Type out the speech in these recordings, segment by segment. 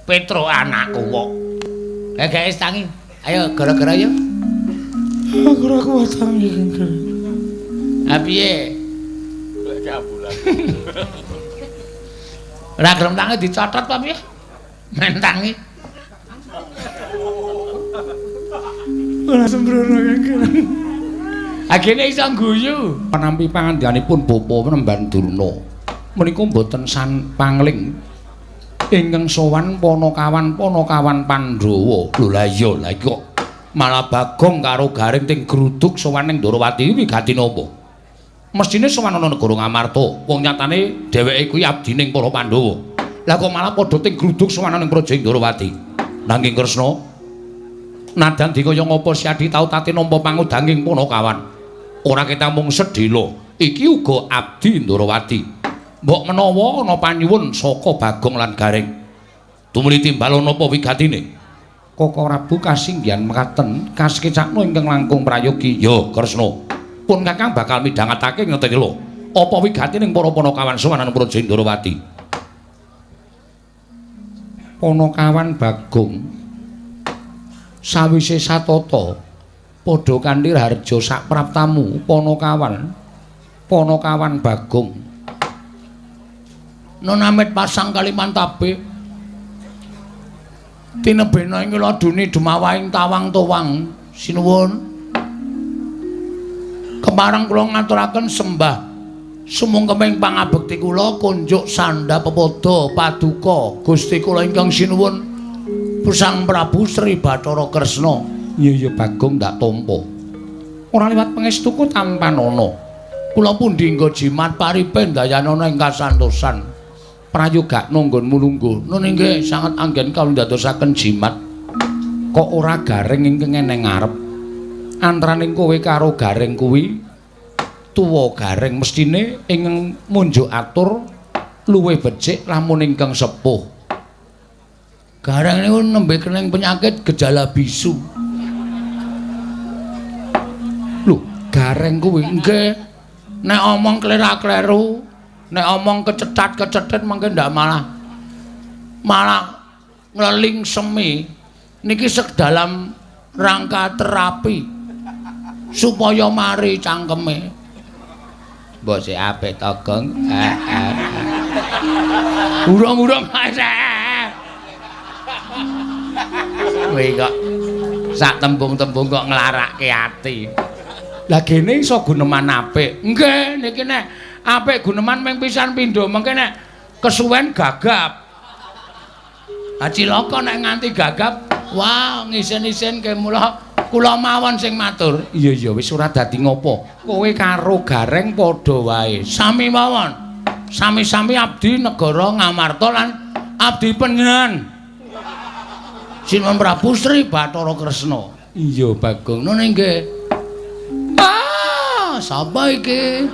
Petro anakku kok. Eh guys tangi. Ayo gara-gara yo. Aku ora kuat tangi, Kang. Ha piye? Ora gelem tangi dicotot apa piye? Men tangi. Ora sembrono, Kang. Agene iso guyu. Panampi pangandikanipun Bapa Penemban Durna. Menika mboten san pangling ingkang sowan panakawan-panakawan Pandhawa. Lho lah iya, lah iki kok malah Bagong karo Gareng ting gruduk sowan ning Ndorowati wigati napa? Mestine sowan ana negara Ngamarta. Wong nyatane dheweke kuwi abdining para Pandhawa. Lah kok malah padha ting gruduk sowan ning Praja Ndorowati. Nanging Kresna, nadan dikaya ngapa Siadi tau tate nampa pangudanging panakawan. Ora ketang mung sedhela, iki uga abdi Ndorowati. Mbok menawa ana panyuwun saka Bagong lan Gareng. Tumuli timbal napa wigatine? Koko Prabu kasinggihan mekaten kasekecakno ingkang langkung prayogi. Ya, Kresna. Pun Kakang bakal midhangetake ngeteni lho. Apa wigatining para panakawan sowan nang Praja Ndorowati? Panakawan Bagong sawise satata padha kanthi raharja sapraptamu panakawan panakawan Bagong nonamit pasang Kalimantabe tinebena ing laduni dumawahing tawang towang. Sinuwun kepareng kula ngaturaken sembah sumungkeming pangabekti kula kunjuk sandha pepada paduka Gusti kula ingkang sinuwun Sang Prabu Sri Bathara Kresna. Iya iya Bagong ndak tampa. Ora liwat pangestuku tampanana. Kula pundi nggo jimat paripe ndayanana ing kasantosan. Prayogakna nggonmu lungguh. Nun inggih sanget anggen kawula ndadosaken jimat. Kok ora Gareng ingkang eneng ngarep? Antaraning kowe karo Gareng kuwi tuwa Gareng mestine ingkang munjuk atur luwih becik lamun ingkang sepuh. Gareng niku nembe kening penyakit gejala bisu. Lho, Gareng kuwi nggih. Nek omong klera-kleru, nek omong kecetat-kecetit mangke ndak malah malah ngleling semi. Niki sek dalam rangka terapi supaya mari cangkeme. Mbok sik apik to, Gong. Urung-urung kowe kok sak tembung-tembung kok nglarake ati. Lah gene iso guneman apik. Nggih, niki nek apik guneman ming pisan pindho, mengke nek kesuwen gagap. Ha cilaka nek nganti gagap, wah ngisin-isin ke mula kula mawon sing matur. Iya iya wis ora dadi ngopo. Kowe karo Gareng padha wae. Sami mawon. Sami-sami abdi negara Ngamarta lan abdi panjenengan. Sinuwun Prabu Sri Bathara Kresna. Iya Bagong. Nun inggih. Ah, sapa iki?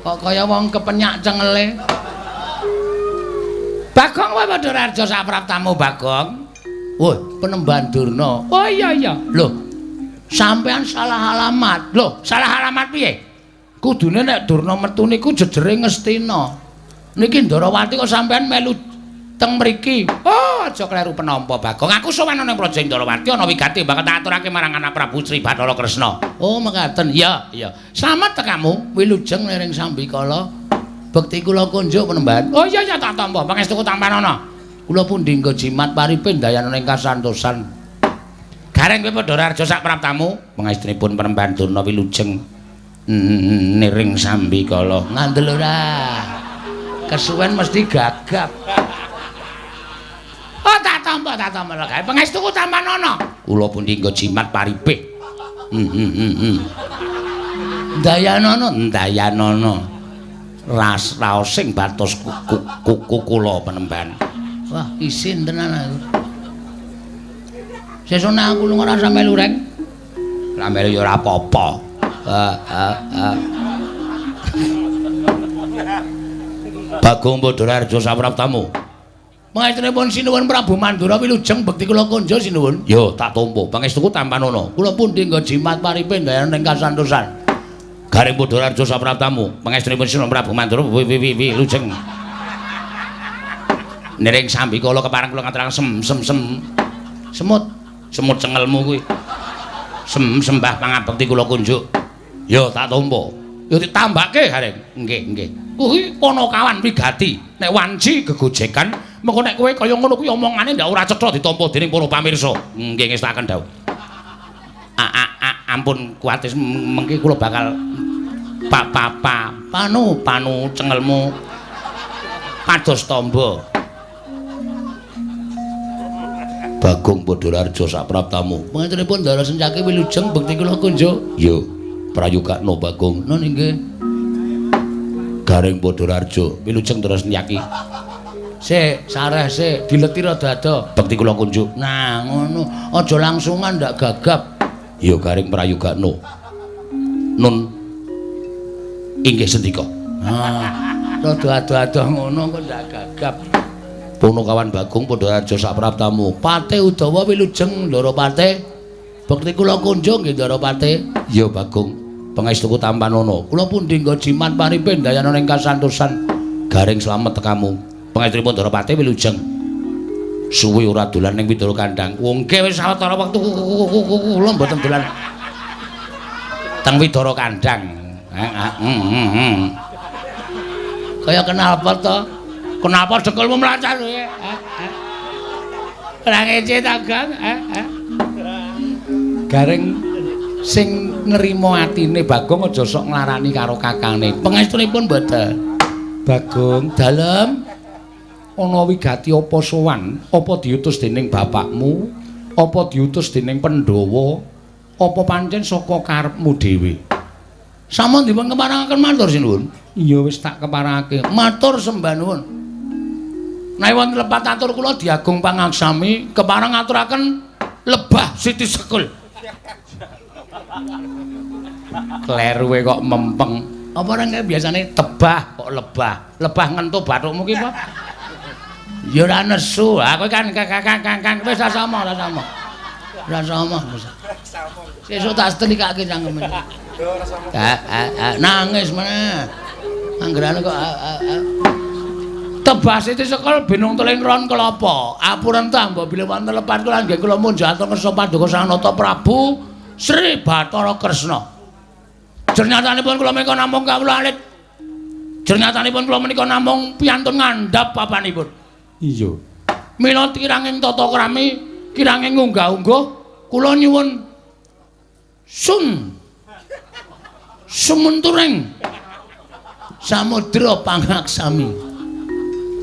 Kok kaya wong kepenyak cengele. Bagong wae padha raja sapraptamu Bagong. Woi, Penemban Durna. Oh iya iya. Lho, sampean salah alamat. Lho, salah alamat piye? Kudune nek Durna metu niku jejere Ngastina. Niki Ndorowati kok sampean melu teng mriki. Oh, aja kleru penampa Bagong. Aku sowan ana Praja Ndorowati ana wigati bakal tak aturake marang anak Prabu Sri Bathara Kresna. Oh, mekaten. Iya, iya. Slamet tekamu, wilujeng liring sambikala. Bekti kula kunjuk Penemban. Oh iya iya tak tampa. Pangestuku tampanana. Kula pundi nggo jimat paripe ndayanana ing kasantosan. Gareng kowe padha raja sak praptamu. Pangestunipun Penemban Durna wilujeng niring sambikala. Ngandel ora. Kesuwen mesti gagap. Oh tak tampa lho gawe pangestuku tampanana. Kula pundi nggo jimat paripe. Ndayanana, ndayanana. Ras raosing batos kuku kula Penemban. Wah, isin tenan aku. Sesuk nek aku lunga ora melu reng. Ora melu ya ora apa-apa. Bagong Badararja sapraptamu. Pangestunipun sinuwun Prabu Mandura wilujeng bekti kula kunjuk sinuwun. Yo tak tampa. Pangestuku tampanana. Kula pundi nggo jimat paripe ndayanana ing kasantosan. Gareng Badararja sapraptamu. Pangestunipun sinuwun Prabu Mandura wilujeng. Niring sambikala kepareng kula ngaturaken sem sem sem. Semut, semut cengelmu kuwi. Sem sembah pangabekti kula kunjuk. Ya tak tampa. Ya ditambahke Gareng. Nggih, nggih. Kuwi Panakawan wigati. Nek wanci gegojekan, mengko nek kowe kaya ngono kuwi omongane ndak ora cetha ditampa dening para pamirsa. Nggih ngestakaken dawuh. Ampun kuwatir mengki kula bakal pa pa pa panu panu cengelmu pados tamba. Bagong Badararja sapraptamu. Pangantenipun Ndara Sencaki wilujeng bekti kula kunjuk. Ya, prayogakno Bagong. Nun inggih. Gareng Badararja wilujeng Ndara Sencaki. Sik, sareh sik, dileti rada ado. Bekti kula kunjuk. Nah, ngono. Aja langsungan ndak gagap. Ya Gareng prayogakno. Nun inggih sendika. Ah, rada ado-ado ngono kok ndak gagap. Punakawan Bagong Badararja sapraptamu. Pate Udawa wilujeng Ndara Pate. Bekti kula kunjung nggih Ndara Pate. Ya Bagong, pangestuku tampanana. Kula pundi nggo jimat paripe ndayana ing kasantosan. Gareng slamet tekamu. Pangestunipun Ndara Pate wilujeng. Suwe ora dolan ning Widara Kandang. Wong nggih wis sawetara wektu kula mboten dolan teng Widara Kandang. Kaya kenal apa to? Kenapa dengkulmu mlacar kowe? Ora ngece ta, Gang? Gareng sing nrimo atine Bagong aja sok nglarani karo kakangne. Pangestunipun mboten. Bagong, dalem ana wigati apa sowan? Apa diutus dening bapakmu? Apa diutus dening Pandhawa? Apa pancen saka karepmu dhewe? Sampun dipun keparengaken matur sinuwun. Iya wis tak keparengake. Matur sembah nuwun. Nek wonten lepat atur kula diagung pangaksami kepareng ngaturaken lebah Siti Sekul. Kleruwe kok mempeng. Apa ora biasane tebah kok lebah. Lebah ngentu bathukmu ki apa? Ya ora nesu. Ha kowe kan kang wis ora sama, ora sama. Ora sama. Sesuk tak setelikake cangkeme. Nangis meneh. Anggerane kok Tebah Siti Sekul binung teling ron kelapa. Apuren ta mbok bilih wonten lepat kula nggih kula munjuk atur kersa paduka Sang Nata Prabu Sri Bathara Kresna. Jernyatanipun kula menika namung kawula alit. Jernyatanipun kula menika namung piyantun ngandhap papanipun. Iya. Mila kiranging tata krami, kiranging unggah-ungguh kula nyuwun sun sumunturing samudra pangaksami.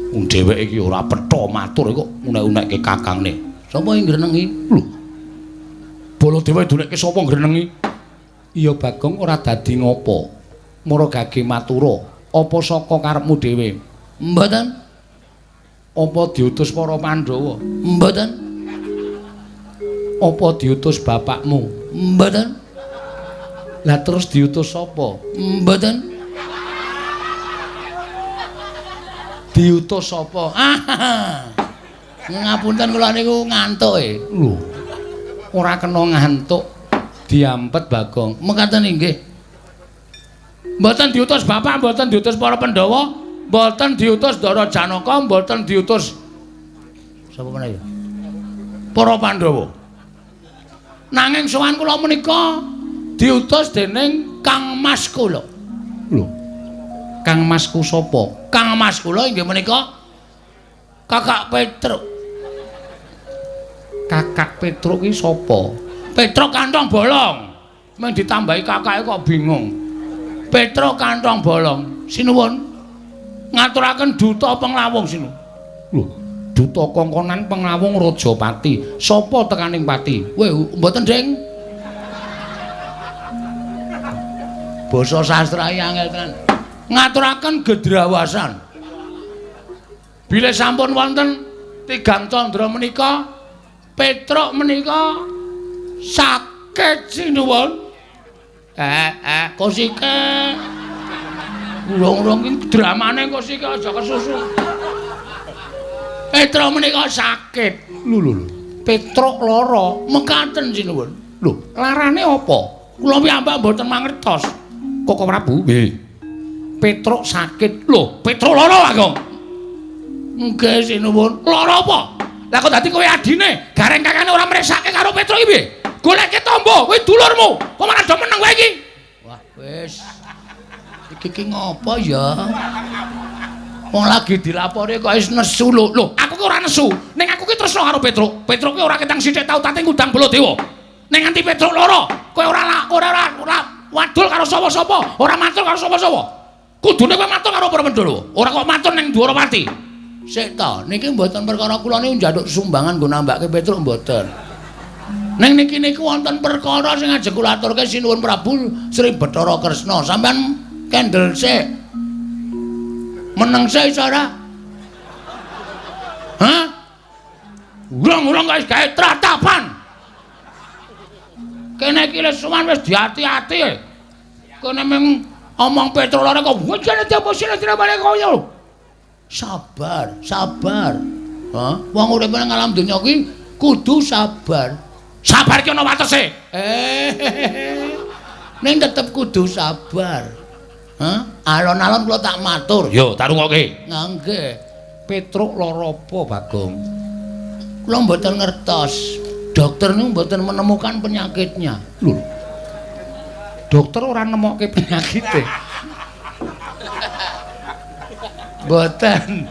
Wong dheweke iki ora petha matur kok unek-unekke kakangne. Sapa sing ngrenengi? Lho. Baladewa dunekke sapa ngrenengi? Iya Bagong ora dadi ngopo. Mara gage matura, apa saka karepmu dhewe? Mboten. Apa diutus para Pandhawa? Mboten. Apa diutus bapakmu? Mboten. Lah terus diutus sapa? Mboten. Diutus sapa? Ngapunten kula niku ngantuk e. Lho. Ora kena ngantuk. Diampet Bagong. Mekaten inggih. Mboten diutus bapak, mboten diutus para Pandhawa, mboten diutus Ndara Janaka, mboten diutus sapa meneh ya? Para Pandhawa. Nanging sowan kula menika diutus dening Kang Mas kula. Lho. Kang Masku sapa? Kang Mas kula inggih menika Kakak Petruk. Kakak Petruk ki sapa? Petruk kantong bolong. Mung ditambahi kakake kok bingung. Petruk kantong bolong. Sinuwun. Ngaturaken duta penglawung sinuwun. Lho, duta kongkonan penglawung Rajapati. Sapa tekaning pati? Weh, mboten, Ding. Basa sastra angel tenan. Ngaturaken gedrawasan. Bilih sampun wonten tigang candra menika, Petruk menika sakit sinuwun. Kosike. Urung-urung iki dramane kosike aja kesusu. Petruk menika sakit. Lho lho lho. Petruk lara, mekaten sinuwun. Lho, larane apa? Kula piyambak mboten mangertos. Koko Prabu? Nggih. Petruk sakit. Lho, Petruk lara, Bagong. Nggih sinuwun. Lara apa? Lah kok dadi kowe adine, gareng kakane ora mresake karo Petruk iki piye? Goleke tombo, kowe dulurmu. Kok malah do meneng kowe iki? Wah, wis. Iki ki ngopo ya? Wong lagi dilapori kok wis nesu lho. Lho, aku ki ora nesu. Ning aku ki tresno karo Petruk. Petruk ki ora ketang sithik tau tate ngundang Baladewa. Ning nganti Petruk lara, kowe ora ora wadul karo sapa-sapa, ora matur karo sapa-sapa. Kudune kowe matur karo para Pandhawa. Ora kok matur ning Dwarawati. Sik ta, niki mboten perkara kula niku njaluk sumbangan nggo nambake Petruk mboten. Ning niki niku wonten perkara sing ajeng kula aturke sinuwun Prabu Sri Bathara Kresna. Sampeyan kendel sik. Meneng sik iso ora? Hah? Urung-urung kok wis gawe tratapan. Kene iki wis sowan wis diati-ati. Kene mung omong Petruk lara kok wujane apa sing balik koyo. Sabar, sabar. Hah? Wong urip nang alam donya kuwi kudu sabar. Sabar ki ana watese. Ning tetep kudu sabar. Hah? Alon-alon kula tak matur. Yo, tak rungokke. Nggih. Petruk lara apa, Bagong? Kula mboten ngertos. Dokter niku mboten menemukan penyakitnya. Lho. Dokter ora nemokke penyakite. Mboten.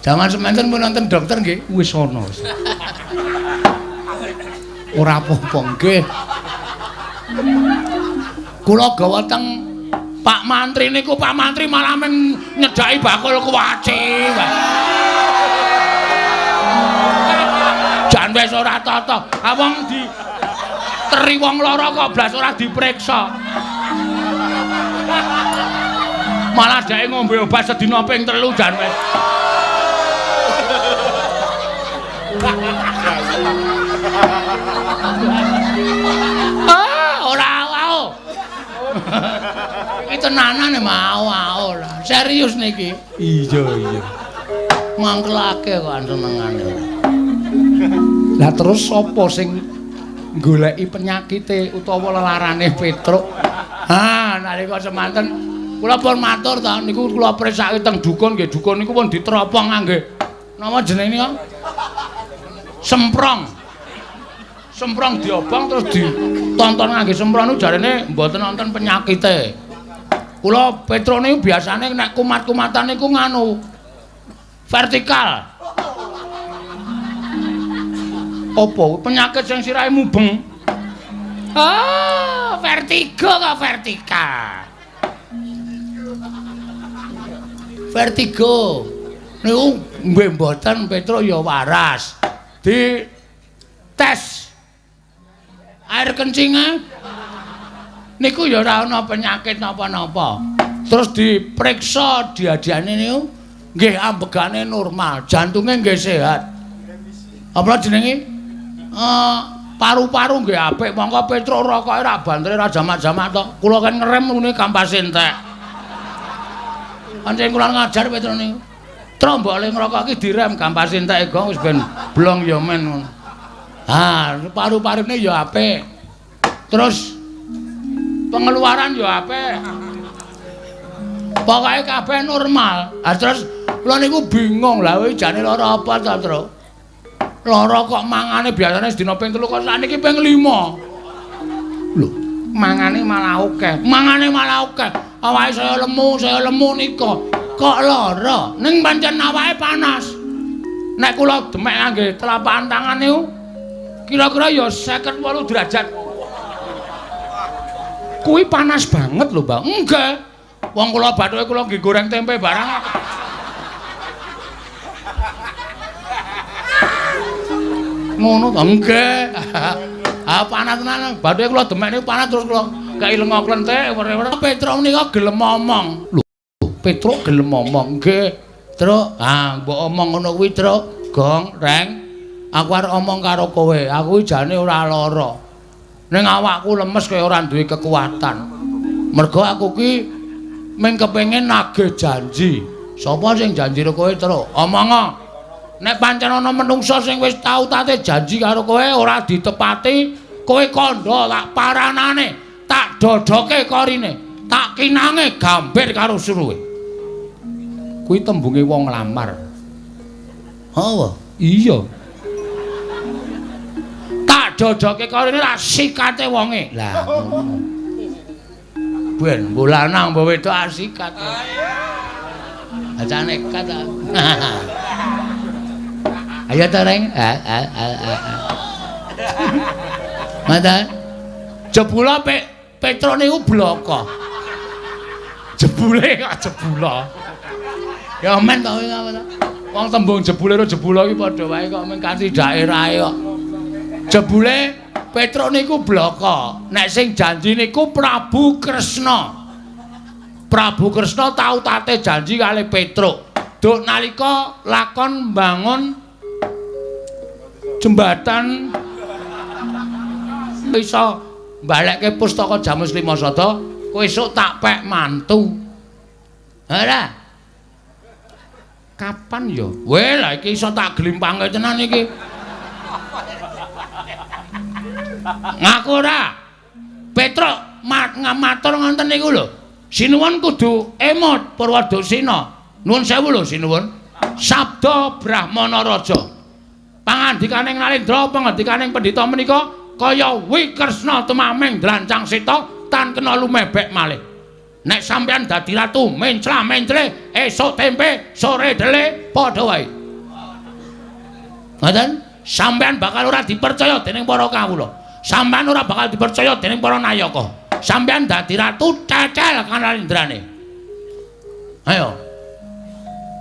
Jaman semanten pun nonton dokter nggih. Wis ana. Ora apa-apa nggih. Kula gawa teng Pak Mantri niku, Pak Mantri malah men nyedhaki bakul kuwaci. Jan wis ora tata. Ha wong di teri wong lara kok blas ora diperiksa. Malah dheke ngombe obat sedina ping 3 jan wis. Ah, ora au. Iki tenanan mau au lah. Serius niki. Iya, iya. Mangkelake kok senengane. Lah terus sapa sing goleki penyakite utawa lelarane Petruk? Ha, nalika semanten kula pun matur ta niku kula presake teng dukun nggih, dukun niku pun diteropong ngangge napa jenenge niku? Semprong. Semprong diobong terus ditonton ngangge semprong niku jarene mboten wonten penyakite. Kula Petruk niku biasane nek kumat-kumatan niku nganu vertikal. Apa penyakit sing sirahe mubeng? Ah, vertigo kok vertikal. Vertigo. Niku nggih mboten Petruk ya waras. Di tes air kencingnya niku ya ora ana penyakit napa-napa. Terus diperiksa diadiane niku nggih ambegane normal, jantunge nggih sehat. Apa jenenge? Paru-paru nggih apik, mongko Petruk rokoke ra bantere ra jamak-jamak to. Kula kan ngerem ngene kampase entek. Pancen kula ngajar Petruk niku. Truk mbok le ngrokok iki direm kampase entek gong wis ben blong ya men ngono. Ha, paru-parune ya apik. Terus pengeluaran ya apik. Pokoke kabeh normal. Ha terus kula niku bingung lah kowe jane lara apa ta, Truk? Lara kok mangane biasane sedina ping 3 kok sakniki ping 5. Lho, mangane malah akeh. Mangane malah akeh. Awake saya lemu nika. Kok lara? Ning pancen awake panas. Nek kula demek ngangge telapak tangan niku kira-kira ya 58 derajat. Kuwi panas banget lho, Mbak. Nggih. Wong kula bathuke kula nggih goreng tempe barang. Ngono to? Nggih. Ah panas tenan. Bathuke kula demek niku panas terus kula kei lenga klenthik wer-wer. Petruk nika gelem omong. Lho, Petruk gelem omong. Nggih. Truk, ah mbok omong ngono kuwi, Truk. Gong, Reng. Aku arep omong karo kowe. Aku jane ora lara. Ning awakku lemes kaya ora duwe kekuatan. Mergo aku ki mung kepengin nagih janji. Sapa sing janji karo kowe, Truk? Omongo. Nek pancen ana menungsa sing wis tau tate janji karo kowe ora ditepati, kowe kandha tak paranane, tak dodoke korine, tak kinange gambir karo suruhe. Kuwi tembunge wong nglamar. Apa? Iya. Tak jojoke karo ini ra sikate wonge. Lah ngono. Ben mbuh lanang mbuh wedok asikat. Aja nekat. Ayo ta Reng. Mata. Jebula Petruk niku bloko. Jebule kok jebula. Ya men to kuwi apa to? Wong tembung jebule karo jebula iki padha wae kok mung kanthi daerahe kok. Jebule Petruk niku bloko. Nek sing janji niku Prabu Kresna. Prabu Kresna tau tate janji kali Petruk. Duk nalika lakon mbangun jembatan iso mbalekke pustaka Jamus Lima Sada, kowe esuk tak pek mantu. Ora. Kapan ya? Weh, lah iki iso tak glimpange tenan iki. Ngaku ora? Petruk matur ngoten niku lho. Sinuwun kudu emot Purwadasina. Nuwun sewu lho sinuwun. Sabda Brahmana Raja. Pangandikaning Nalendra, pangandikaning pendhita menika kaya Wikresna tumaming drancang seta tan kena lumebek malih. Nek sampeyan dadi ratu mencla-mencle esuk tempe sore dele padha wae. Ngoten? Sampeyan bakal ora dipercaya dening para kawula. Sampeyan ora bakal dipercaya dening para nayaka. Sampeyan dadi ratu cecel kanalendrane. Ayo.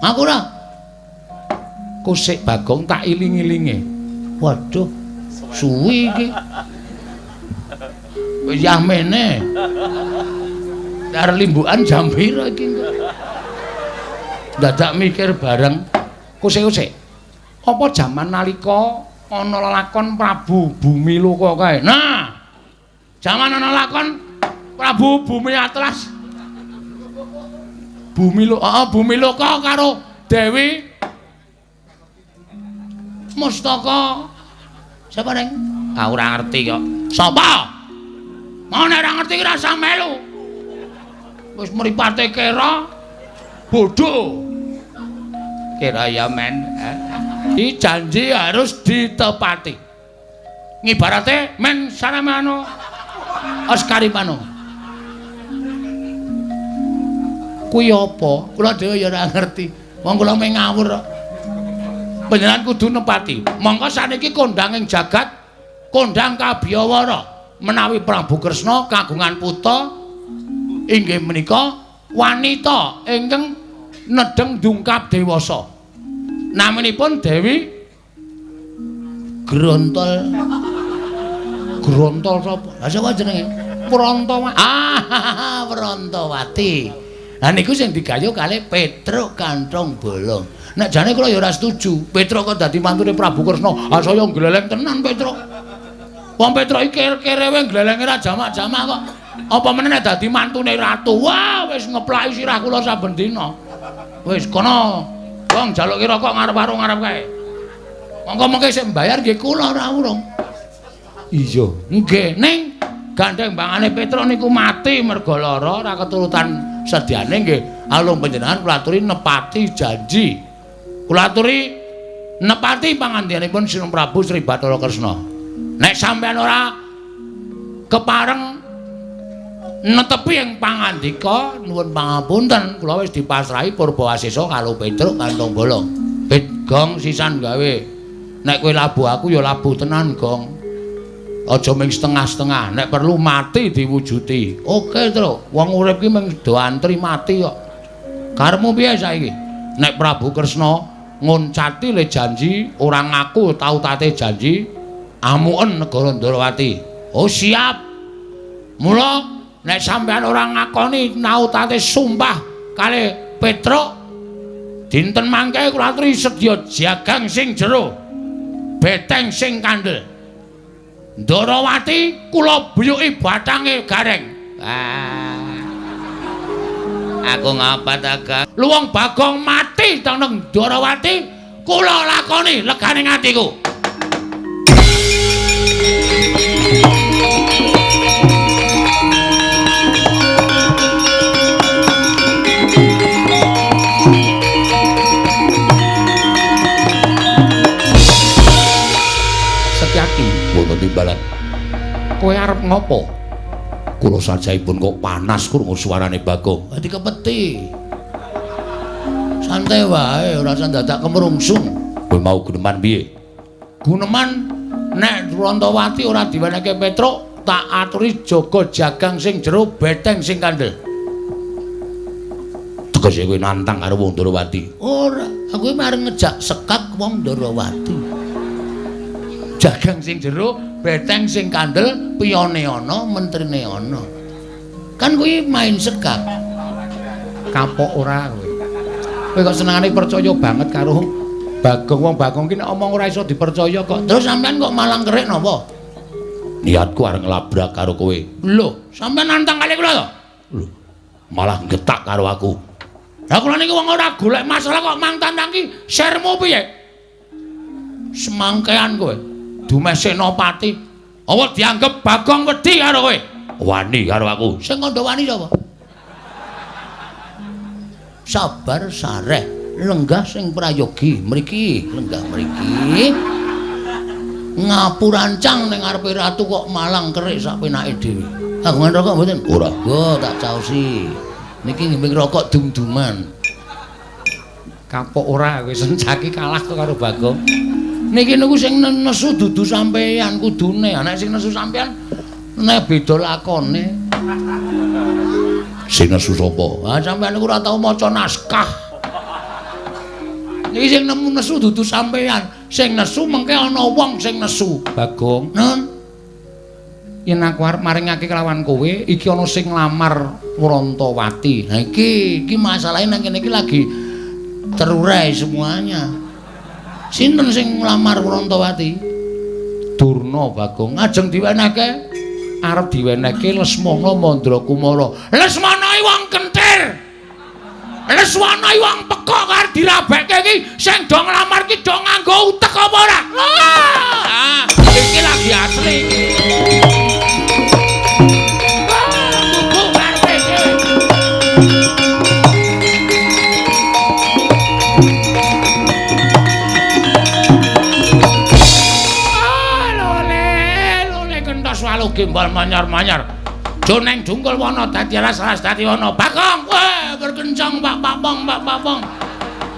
Ngaku ora? Kusik Bagong tak iling-ilinge. Waduh, suwi iki. Wis yahmene. Dar limbukan jam pira iki engko? Dadak mikir bareng. Kusik-kusik. Apa jaman nalika ana lelakon Prabu Bumiloka kae? Nah, jaman ana lakon Prabu Bumi Atlas. Bumiloka, heeh, Bumiloka karo Dewi Mustaka. Sapa Reng? Ah ora ngerti kok. Sapa? Mau nek ora ngerti ki rasa melu. Wis mripate kera bodho. Kira ya men. Iki janji harus ditepati. Ngibarate men saramano Oskarimano. Kuwi apa? Kula dhewe ya ora ngerti. Wong kula mung ngawur kok. Panjenengan kudu nepati. Mongko saniki kondang ing jagat, kondang kabiyawara menawi Prabu Kresna kagungan putra inggih menika wanita ingkang nedheng dungkap dewasa. Naminipun Dewi Grontol. Grontol sapa? Lah sapa jenenge? Prantawati. Ah, Prantawati. Lah niku sing digayuh kalih Petruk Kanthong Bolong. Nek jane kula ya ora setuju. Petruk kok dadi mantune Prabu Kresna. Ah saya gleleng tenan Petruk. Wong Petruk iki kerewe glelenge ra jamak-jamak kok. Apa meneh nek dadi mantune ratu? Wah, wis ngeplaki sirah kula saben dina. Wis kono. Wong njaluke rokok ngarep warung ngarep kae. Monggo mengke sing mbayar nggih kula ora urung. Iya, nggih. Ning gandeng bangane Petruk niku mati merga lara ora keturutan sediane nggih. Alung panjenengan kula aturi nepati janji. Kula aturi nepati pangandikanipun Sinun Prabu Sri Bathara Kresna. Nek sampeyan ora kepareng netepi ing pangandika, nuwun pangapunten, kula wis dipasrahi Purbawasesa karo Petruk Kanthong Bolong. Pit Gong sisan gawe. Nek kowe labuh aku ya labuh tenan, Gong. Aja mung setengah-setengah, nek perlu mati diwujuti. Oke, Truk. Wong urip ki mung do antri mati kok. Karepmu piye saiki? Nek Prabu Kresna ngoncati le janji, ora ngaku tau tate janji, amuken negara Ndrawati. Oh, siap. Mula nek sampeyan ora ngakoni nautate sumpah kalih Petruk, dinten mangke kula aturi sedya jagang sing jero, beteng sing kandel. Ndrawati kula buyuki bathange gareng. Ah. Aku ngapa ta, Gang? Luwung Bagong mati teng Ndrawati, kula lakoni legane atiku. wonten timbalan. Kowe arep ngopo? Kula sajaipun kok panas krungu suarane Bagong. Dadi kepeti. Santai wae, ora usah dadak kemrungsung. Kowe mau guneman piye? Guneman nek Wrontowati ora diwenehke Petruk, tak aturi jaga jagang sing jero, beteng sing kandel. Tegese kowe nantang karo wong Ndorowati? Ora, aku iki arep ngejak sekak wong Ndorowati. Jagang sing jero, beteng sing kandel, piyone ana, mentrine ana. Kan kuwi main sekak. Kapok ora kowe? Kowe kok senengane percaya banget karo Bagong. Wong Bagong ki nek omong ora iso dipercaya kok. Terus sampean kok malang kerik napa? Niatku arep nglabrak karo kowe. Lho, sampean nantang kali kula to? Lho, malah getak karo aku. Lah kula niki wong ora golek masalah kok mang tantang ki sermu piye? Semangkean kowe. Dumeh Senopati. Apa dianggep Bagong wedi karo kowe? Wani karo aku. Sing kandha wani sapa? Sabar sareh, lenggah sing prayogi mriki, lenggah mriki. Ngapurancang ning ngarepe ratu kok malang kerik sak penake dhewe. Kagungan rokok mboten? Ora. Go tak caosi. Niki ngimbing rokok dum-duman. Kapok ora kowe sencaki kalah kok karo Bagong. Niki niku sing nesu dudu sampeyan kudune. Nek sing nesu sampeyan nek beda lakone. Sing nesu sapa? Ah sampeyan niku ora tau maca naskah. Niki sing nemu nesu dudu sampeyan. Sing nesu mengke ana wong sing nesu. Bagong, Nun, yen aku arep maringake kelawan kowe, iki ana sing nglamar Wrontowati. Nah iki iki masalahe nang kene iki lagi terurai semuanya. Sinten sing nglamar Wrontowati? Durna, Bagong. Ajeng diwenehke? Arep diwenehke Lesmana Mandrakumara. Lesmana iki wong kentir. Lesmana iki wong pekok arep dirabekke iki sing do nglamar iki do nganggo utek apa ora? Ah, iki lagi asli iki. Gimbal manyar-manyar. Joneng dungkul wana dadi alas-alas dadi wana. Bagong, weh berkencang Pak Papong, Pak Papong.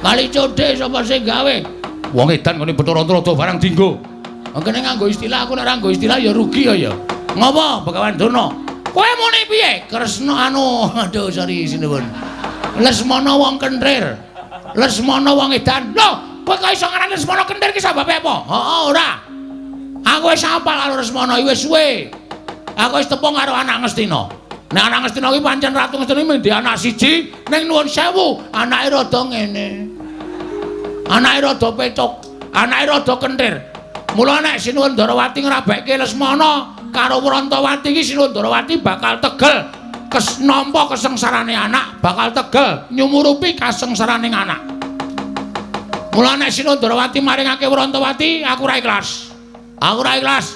Kali codhe sapa sing gawe? Wong edan ngene Bathara Antarada barang dinggo. Kene nganggo istilah, aku nek ora nganggo istilah ya rugi ya ya. Ngopo Begawan Durna? Kowe muni piye? Kresna anu, aduh sorry sinuwun. Lesmana wong kentir. Lesmana wong edan. Lho, kowe kok iso ngarani Lesmana kentir ki sababe apa? Heeh, ora. Aku wis hafal karo Lesmana iki wis suwe. Aku wis tepung karo anak Ngastina. Nek anak Ngastina kuwi pancen Ratu Ngastina iki mendhi anak siji, ning nuwun sewu, anake rada ngene. Anake rada pecuk, anake rada kentir. Mula nek Sinuwun Ndarawati ngrabekke Lesmana karo Wrontowati iki Sinuwun Ndarawati bakal tegel nampa kesengsarane anak, bakal tegel nyumurupi kasengsarane anak. Mula nek Sinuwun Ndarawati maringake Wrontowati, aku ora ikhlas. Aku ora ikhlas.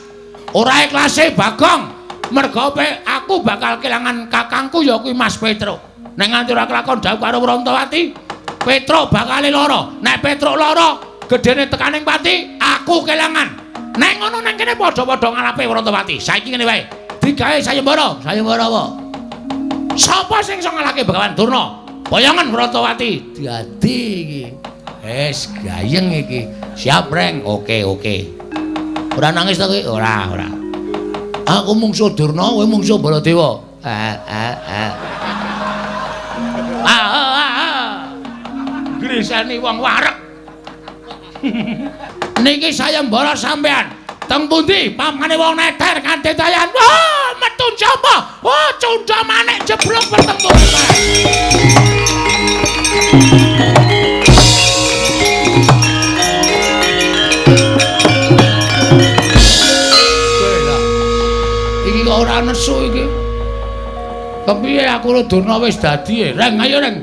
Ora ikhlase Bagong. Mergo aku bakal kelangan kakangku ya kuwi Mas Petruk. Nek nganti ora kelakon dhawuh karo Wrontowati, Petruk bakal lara. Nek Petruk lara, gedene tekaning pati, aku kelangan. Nek ngono nang kene padha-padha ngalape Wrontowati. Saiki ngene wae. Digawe sayembara. Sayembara apa? Sapa sing iso ngalahke Begawan Durna? Boyongan Wrontowati. Dadi iki. Wis gayeng iki. Siap, Reng. Oke, oke. Ora nangis ta kowe? Ora, ora. Aku mungsuh Durna, kowe mungsuh Baladewa. Griseni wong wareg. Niki sayembara sampean. Teng pundi pamane wong neter kanthi tayan. Wah, metu sapa? Wah, cundha manik jeblok bertempur. Ora nesu iki. Kepiye aku karo Durna wis dadi e? Reng, ayo Reng.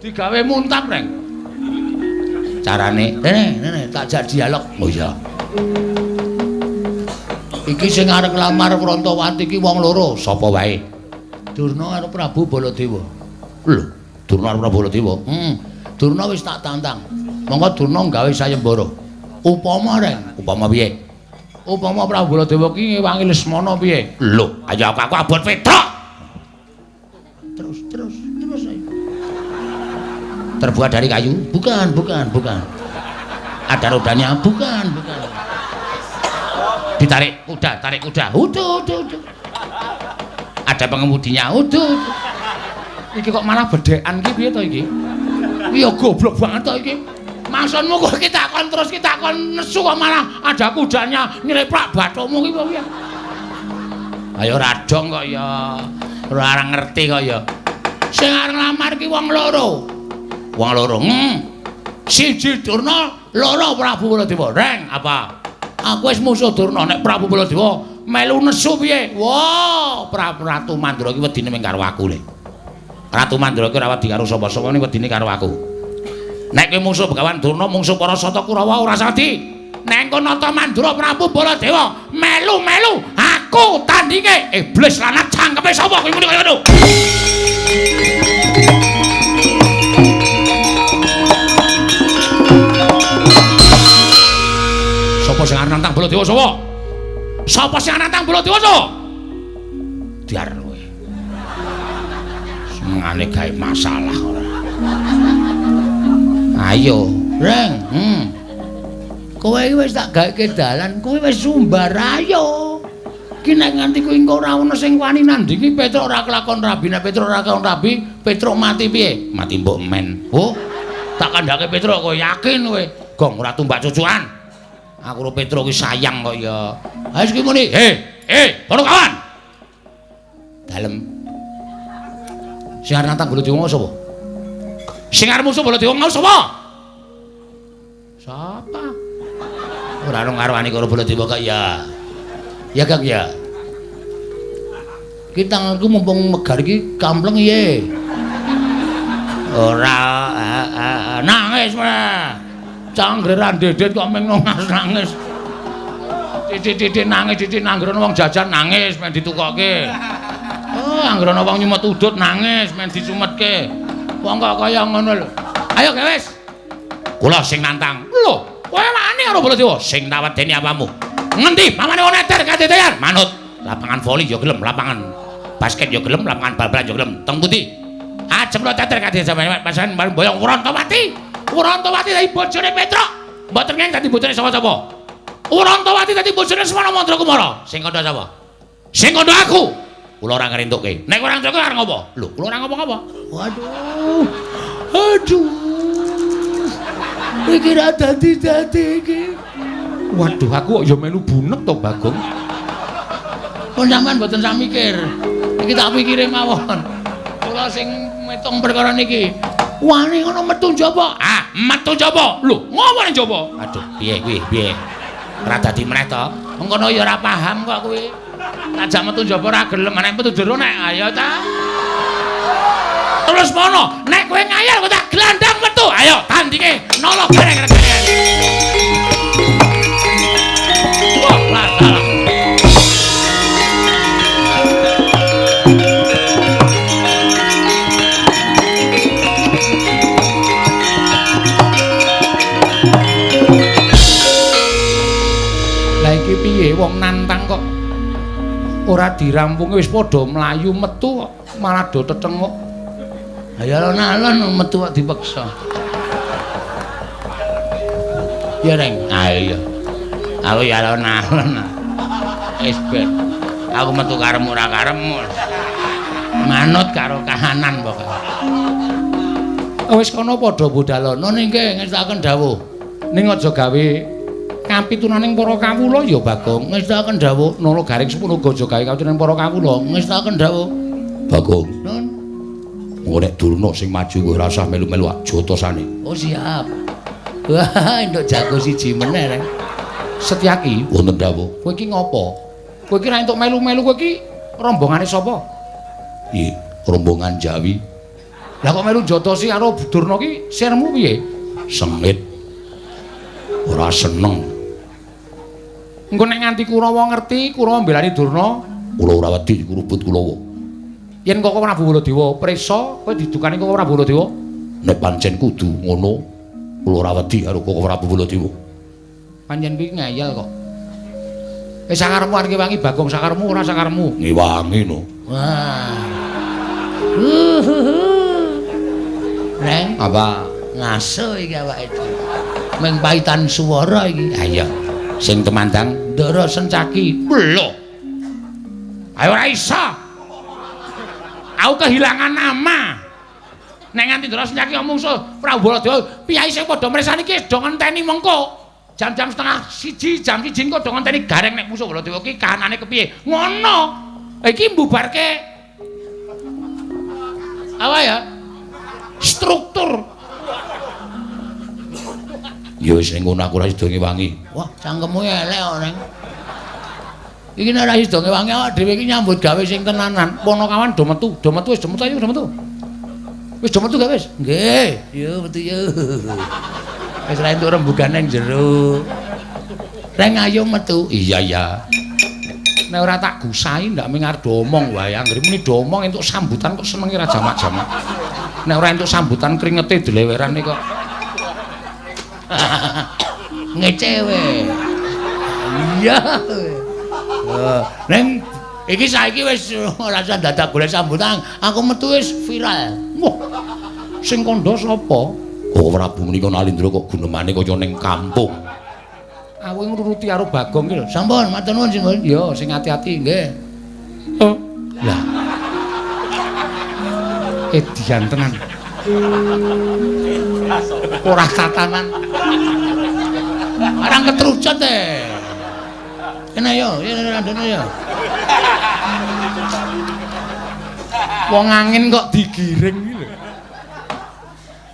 Digawe muntap, Reng. Carane, rene, rene tak jak dialog. Oh iya. Iki sing arep nglamar Wrontowati iki wong loro, sapa wae? Durna karo Prabu Baladewa. Lho, Durna karo Prabu Baladewa. Durna wis tak tantang. Monggo Durna gawe sayembara. Upama, Reng, upama piye? Upama Prabu Baladewa ki ngewangi Lesmana piye? Lho, ayo aku abot Petruk. Terus terus terus ayo. Terbuat dari kayu? Bukan, bukan, bukan. Ada rodanya? Bukan, bukan. Ditarik kuda, tarik kuda. Uduh, uduh, uduh. Ada pengemudinya? Uduh, uduh. Iki kok malah bedhekan ki piye to iki? Iya goblok banget to iki. Maksudmu kok kita kon terus kita kon nesu kok malah ada kudanya nyeleplak bathukmu ki piye? Ayo radong kok ya. Ora ngerti kok ya. Sing arep nglamar ki wong loro. Wong loro. Siji Durna, loro Prabu Baladewa. Reng, apa? Aku wis musuh Durna, nek Prabu Baladewa melu nesu piye? Wah, Prabu Ratu Mandura ki wedine mung karo aku le. Ratu Mandura ki ora wedi karo sapa-sapa, ning wedine karo aku. Nek kowe musuh Begawan Durna, mungsuh para Sata Kurawa ora sadi. Nek engko nata Mandura Prabu Baladewa melu-melu aku tandinge. Iblis lanat cangkeme sapa kowe muni kaya ngono? Sapa sing arep nantang Baladewa sapa? Sapa sing arep nantang Baladewa sapa? Diar kowe. Senengane gawe masalah ora. Ayo, Reng. Kowe iki wis tak gawekke dalan, kowe wis sumbar ayo. Ki nek nganti kuwi engko ora ono sing wani nandingi Petruk ora kelakon rabi, nek Petruk ora kelakon rabi, Petruk mati piye? Mati mbok men. Oh, tak kandhake Petruk kowe yakin kowe. Gong ora tumbak cucukan. Aku karo Petruk ki sayang kok ya. Ha wis ki muni, "He, para kawan." Dalem. Sing arep nantang Baladewa sapa? Sing arep musuh Baladewa mau sapa? Sapa? Ora ono ngarwani karo Baladewa kok ya. Ya Kang ya. Ki tanganku mumpung megar iki kampleng piye? Ora nangis meneh. Canggre ra ndedet kok meng nangis. Titik-titik nangis, titik nanggrono wong jajan nangis men ditukokke. Oh, anggrono wong nyumet udut nangis men disumetke. Wong kok kaya ngono lho. Ayo gewes. Kula sing nantang. Lho, kowe wani karo Baladewa? Sing tak wedeni apamu? Ngendi pamane wong eter kadetean? Manut. Lapangan voli ya gelem, lapangan basket ya gelem, lapangan bal-balan ya gelem. Teng pundi? Ajem lo teter kadetean pasangan boyong Wurontowati. Wurontowati dadi bojone Petruk. Mboten ngeng dadi bojone sapa-sapa. Wurontowati dadi bojone Semana Mandrakumara. Sing kandha sapa? Sing kandha aku. Kula ora ngrentukke. Nek ora ngrentukke arep ngopo? Lho, kula ora ngopo-ngopo. Waduh. Aduh. Iki ra dadi-dadi iki. Waduh, aku kok ya melu bunek to, Bagong. Kok sampean mboten sak mikir. Iki tak pikire mawon. Kula sing metung perkara niki. Wani ngono metu njaba. Ah, metu njaba. Lho, ngopo ning njaba? Aduh, piye kuwi? Piye? Ora dadi meneh to. Mengkono ya ora paham kok kuwi. Tajak metu njaba ora gelem, nek metu jero nek ayo ta. Terus mono, nek kowe ngayal kowe tak glandang metu. Ayo tandinge nolo gareng gareng. Wah, salah. Lah iki piye wong nantang kok ora dirampungi wis padha mlayu metu kok malah do tetenguk. Ayo alon-alon metu kok dipeksa. Ya Reng, ayo. Aku ya alon-alon. Wis ben. Aku metu karepmu ora karepmu. Manut karo kahanan pokoke. Wis kono padha budalono ningke ngestakaken dawuh. Ning aja gawe kapitunaning para kawula ya Bagong. Ngestakaken dawuh Nala Garing semono aja gawe kapitunaning para kawula. Ngestakaken dawuh Bagong. Nun. Engko nek Durna sing maju kowe ora usah melu-melu jotosane. Oh siap. Wah, entuk jago siji meneh Reng. Setyaki wonten dawuh. Kowe iki ngopo? Kowe iki ra entuk melu-melu, kowe iki rombongane sapa? Nggih, rombongan Jawi. Lah kok melu jotosi karo Durna ki sirmu piye? Sengit. Ora seneng. Engko nek nganti Kurawa ngerti, Kurawa mbelani Durna, kula ora wedi kurubut Kurawa. Yen Koko Prabu Baladewa prisa, kowe didukani Koko Prabu Baladewa? Nek pancen kudu ngono, kula ora wedi karo Koko Prabu Baladewa. Pancen kuwi ngeyel kok. Wis sakarepmu arep ngewangi Bagong sakarepmu ora sakarepmu. Ngewangi no. Wah. Reng, apa? Ngaso iki awake dhewe. Ming paitan swara iki. Ha iya. Sing tumandang Ndara Sencaki. Lho. Ayo ora iso. Aku kehilangan nama. Nek nganti Ndara Sencaki mungsuh Prabu Baladewa, piyai sing padha mresani iki do ngenteni mengko. Jam-jam 12:30, jam 1 kok do ngenteni gareng nek musuh Baladewa ki kahanane kepiye. Ngono. Iki mbubarke apa ya? Struktur. Ya wis ning ngono aku ora sida ngewangi. Wah, cangkemmu elek kok, Neng. Iki nek ora sida ngewangi awak dhewe iki nyambut gawe sing tenanan. Ponokawan do metu, wis do metu ayo do metu. Wis do metu gak wis? Nggih, yo metu yo. Wis ra entuk rembugan nang jero. Reng ayo metu. Iya ya. Nek ora tak gusai ndak ming arep do omong wae. Anggere muni do omong entuk sambutan kok senenge ra jamak-jamak. Nek ora entuk sambutan kringete dilewerane kok. Ngece we. Iya. Neng iki saiki wis ora usah dadak golek sambutan, aku metu wis viral. Wah. Sing kandha sapa? Oh, Prabu menika Nalindra kok gunemane kaya ning kampung. Aku ngruruti karo Bagong ki lho. Sampun, matur nuwun sing. Ya, sing ati-ati nggih. Oh. Lah. Edian tenan. Ora tatanan. Arang ketrucut e. Kene yo, randone yo. Wong angin kok digiring iki lho.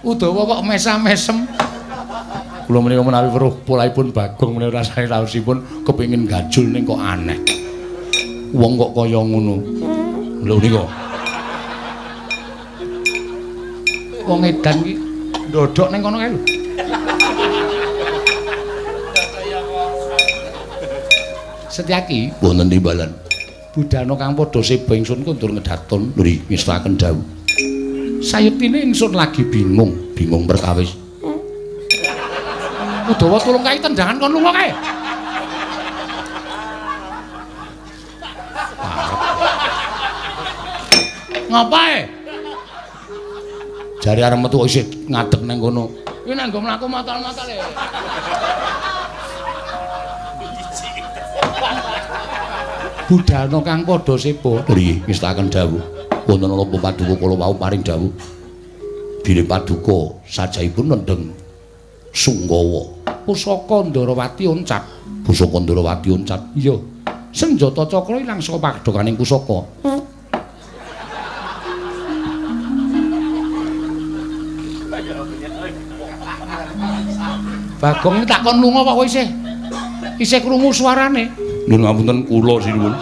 Udawa kok mesam-mesem. Kula menika menawi weruh polahipun Bagong menika rasane raosipun kepengin gajul ning kok aneh. Wong kok kaya ngono. Lho nika. Wong edan iki ndodhok ning kono kae lho. Setyaki wonten timbalan. Budhana kang padha seba ingsun kundur ngedaton nggih ngestakaken dawuh. Sayektine ingsun lagi bingung, bingung perkawis. Udawa tulung kae tendangan kon lunga kae. Ngapae? Jare arep metu isih ngadeg ning kono. Kuwi nek nggo mlaku matal-matal e. Budhana kang padha seba nggih ngestakaken dawuh. Wonten napa paduka kula wau paring dawuh. Bilih paduka sajahipun nendheng Sunggawa. Pusaka Ndarawati oncat. Pusaka Ndarawati oncat. Iya. Senjata cakra ilang saka padhokaning pusaka. Bagong tak kon lunga kok isih. Isih krungu suarane. Nuwun ngapunten kula sinuwun.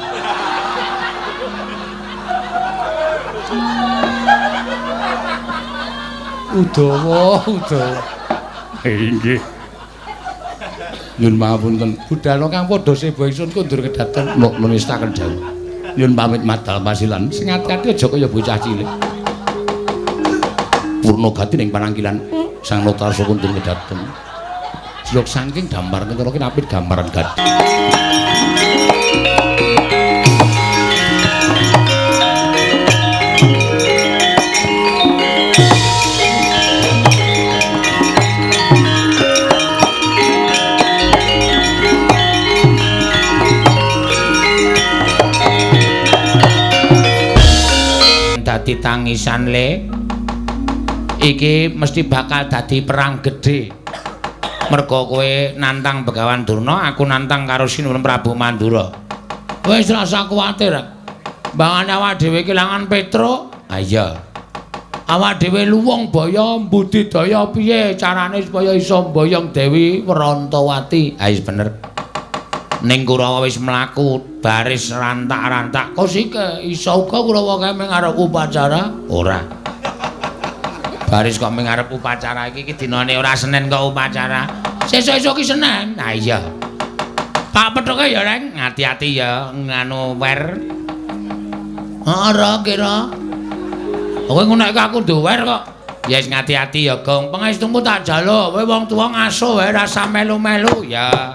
Udawa, udawa. Inggih. Nyun pangapunten. Budhana kang padha seba ingsun kundur kedaton nestaken dawuh. Nyun pamit madal pasilan. Sing ati-ati aja kaya bocah cilik. Purna gati ning panangkilan Sang Notarsa kundur kedaton. Jlok saking damar kentara kinapit gambaran gati. Dadi tangisan le iki mesti bakal dadi perang gedhe mergo kowe nantang Begawan Durna, aku nantang karo Sinuwun Prabu Mandura. Wis rasa kuwatir. Mbangane awak dhewe kelangan Petruk. Ha iya. Awak dhewe luwung baya mbudidaya piye carane supaya iso mboyong Dewi Wrantawati. Ha wis bener. Ning Kurawa wis mlaku baris rantak-rantak. Kosike iso uga Kurawa kae mung arep upacara? Ora. Baris kok mung arep upacara iki iki dinane ora Senin kok upacara. Sesuk-esuk ki Senin. Ha iya. Pak pethuke ya, Reng, ati-ati ya nganu wer. Ora kira. Kowe ngono iki aku duwer kok. Ya wis ngati-ati ya, Gong. Pangestumu tak jaluk. Kowe wong tuwa ngaso wae rasa melu-melu ya.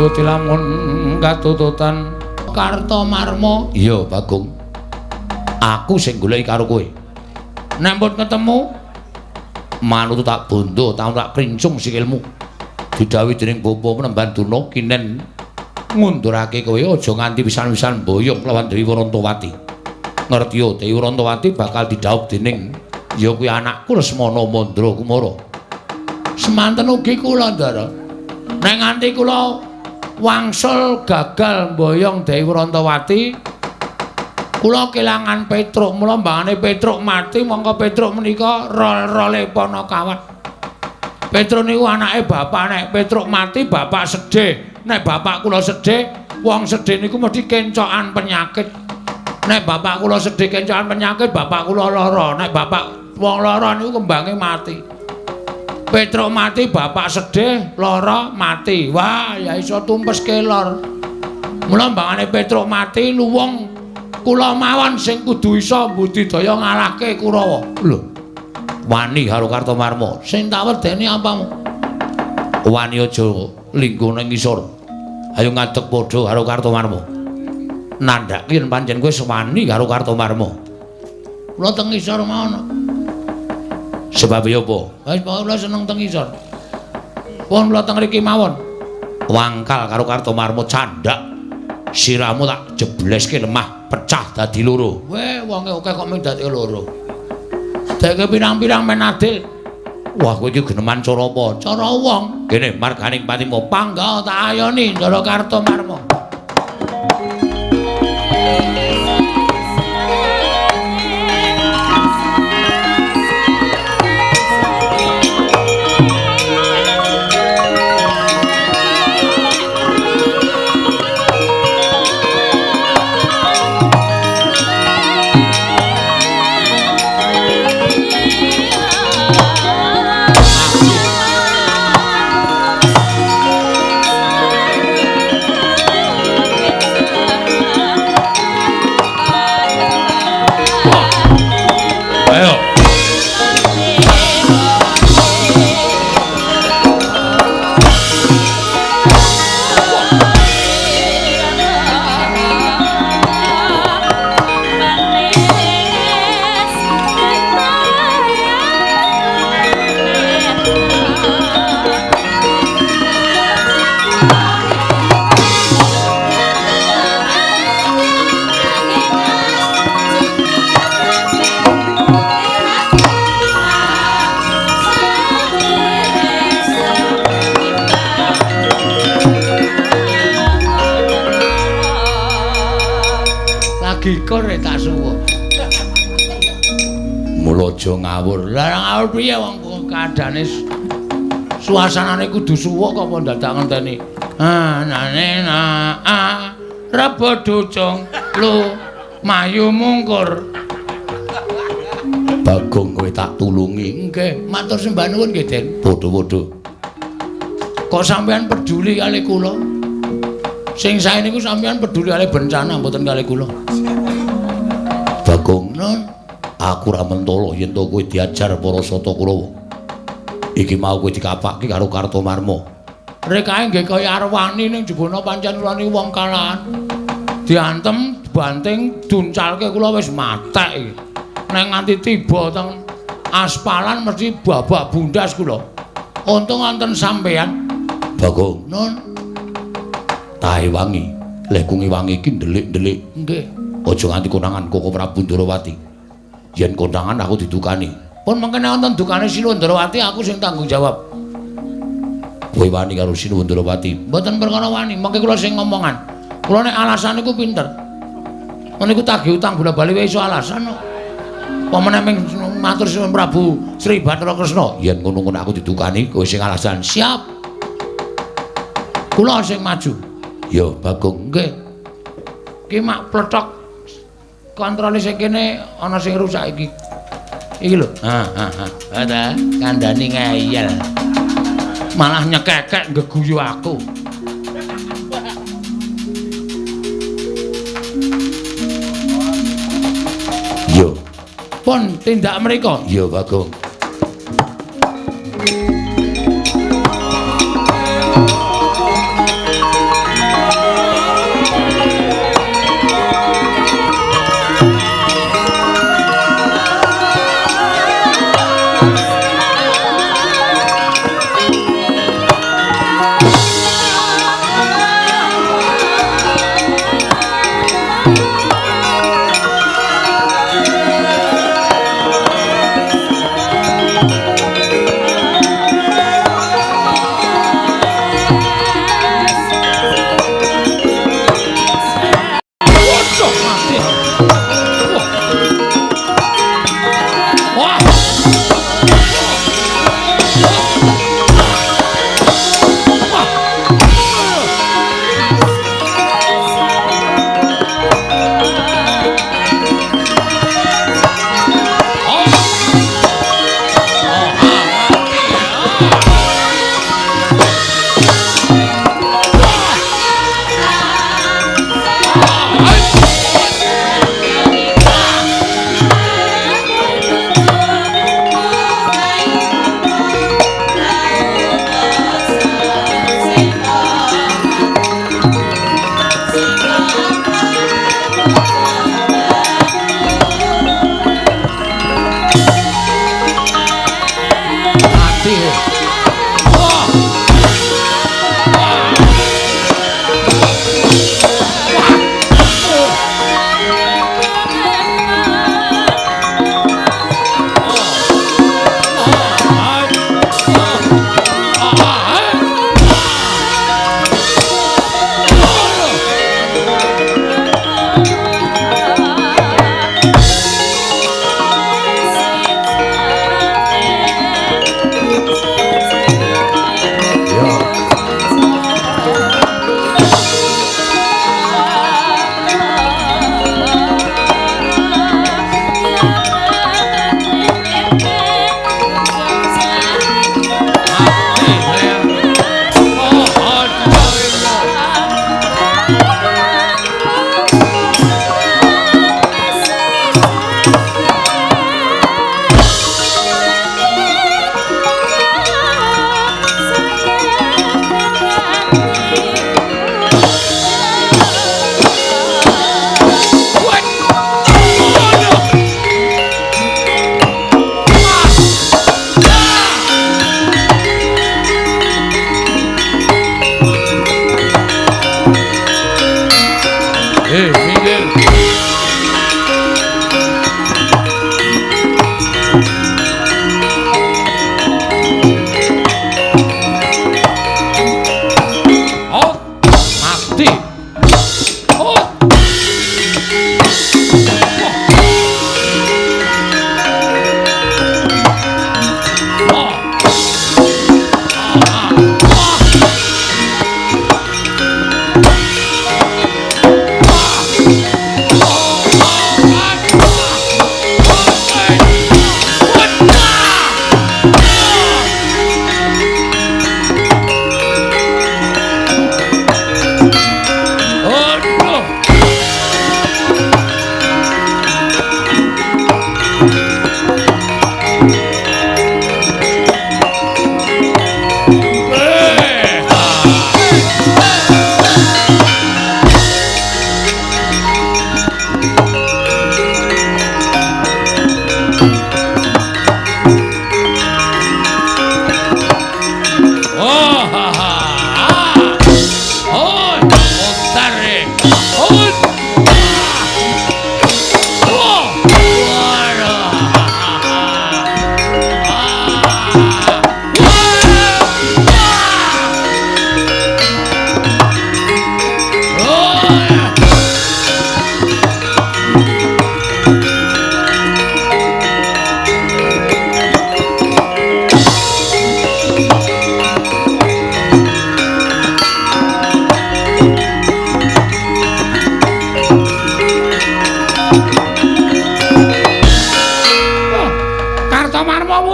Nuruti lamun katututan Kartomarma. Iya, Bagong. Aku sing goleki karo kowe. Nek mpun ketemu manut tak bondo, tak krincung sikilmu. Didhawuhi dening Bapa Penemban Durna kinen ngundurake kowe aja nganti pisan-pisan boyong lawan Dewi Warantawati. Ngerti yo, Dewi Warantawati bakal didhawuh dening ya kuwi anakku Lesmana Mandra Kumara. Semanten ugi kula, Ndara. Nek nganti kula wangsul gagal mboyong Dewi Warantawati, kula kelangan Petruk. Mula mbangane Petruk mati, mongko Petruk menika rol-role Panakawan. Petruk niku anake bapak. Nek Petruk mati bapak sedih. Nek bapak kula sedih, wong sedih niku mesti kencokan penyakit. Nek bapak kula sedih kencokan penyakit, bapak kula lara. Nek bapak wong lara niku kembange mati. Petruk mati, bapak sedih, lara, mati. Wah, ya iso tumpes kelor. Mula mbangane Petruk mati, luwung kula mawon sing kudu iso mbudidaya ngalahke Kurawa. Lho, wani karo Kartomarma. Sing tak wedeni apamu? Wani aja lingguh ning ngisor. Ayo ngadeg padha karo Kartomarma. Nandhake yen pancen kowe wani karo Kartomarma. Kula teng ngisor mawon. Sebab ya apa? Wis pokoke kula seneng teng ngisor. Pun kula teng mriki mawon. Wangkal karo Kartomarma candhak. Sirahmu tak jebleske lemah pecah dadi loro. Weh, wonge akeh kok mung dadi loro. Deke pirang-pirang men adil. Wah, kowe iki geneman cara apa? Cara wong. Kene marganing patimu pangga tak ayoni Ndara Kartomarma. Gikur tak suwuk. Mula aja ngawur. Lah ngawur piye wong kadane suasanane kudu suwuk kok apa dadak ngenteni. Ah nane na a rebo ducung lu mayu mungkur. Bagong kowe tak tulungi. Nggih, matur sembah nuwun nggih, Den. Padha-padha. Kok sampean peduli kali kula? Sing sae niku sampean peduli kali bencana mboten kali kula. Bagong, nun, aku ora mentolo yen to kowe diajar para Sata Kurawa. Iki mau kowe dikapake karo Kartomarma. Rekae nggih kaya arwani ning jebona pancen kula niku wong kalahan. Diantem, dibanting, duncalke kula wis matek iki. Nek nganti tiba teng aspalan mesti babak bundas kula. Untung wonten sampean. Bagong, nun, tahe wangi, leh kungi wangi iki ndelik-ndelik. Nggih. Aja nganti konangan Koko Prabu Ndrawati. Yen konangan aku didukani. Pun mengkene wonten dukane Sinuwun Ndrawati aku sing tanggung jawab. Kowe wani karo Sinuwun Ndrawati? Mboten perkara wani, mengke kula sing ngomongan. Kula nek alasan niku pinter. Niku tagih utang bola-bali wae iso alasan kok. Apa meneh ming matur Sinuwun Prabu Sri Bathara Kresna. Yen ngono-ngono aku didukani, kowe sing alasan. Siap. Kula sing maju. Ya, Bagong. Nggih. Ki mak plethok kontrole sing kene ana sing rusak iki. Iki lho. Ha ha ha. Ta kandhani ngeyel. Malah nyekekek nggeguyu aku. Yo. Pun tindak mriko. Ya, Bagong.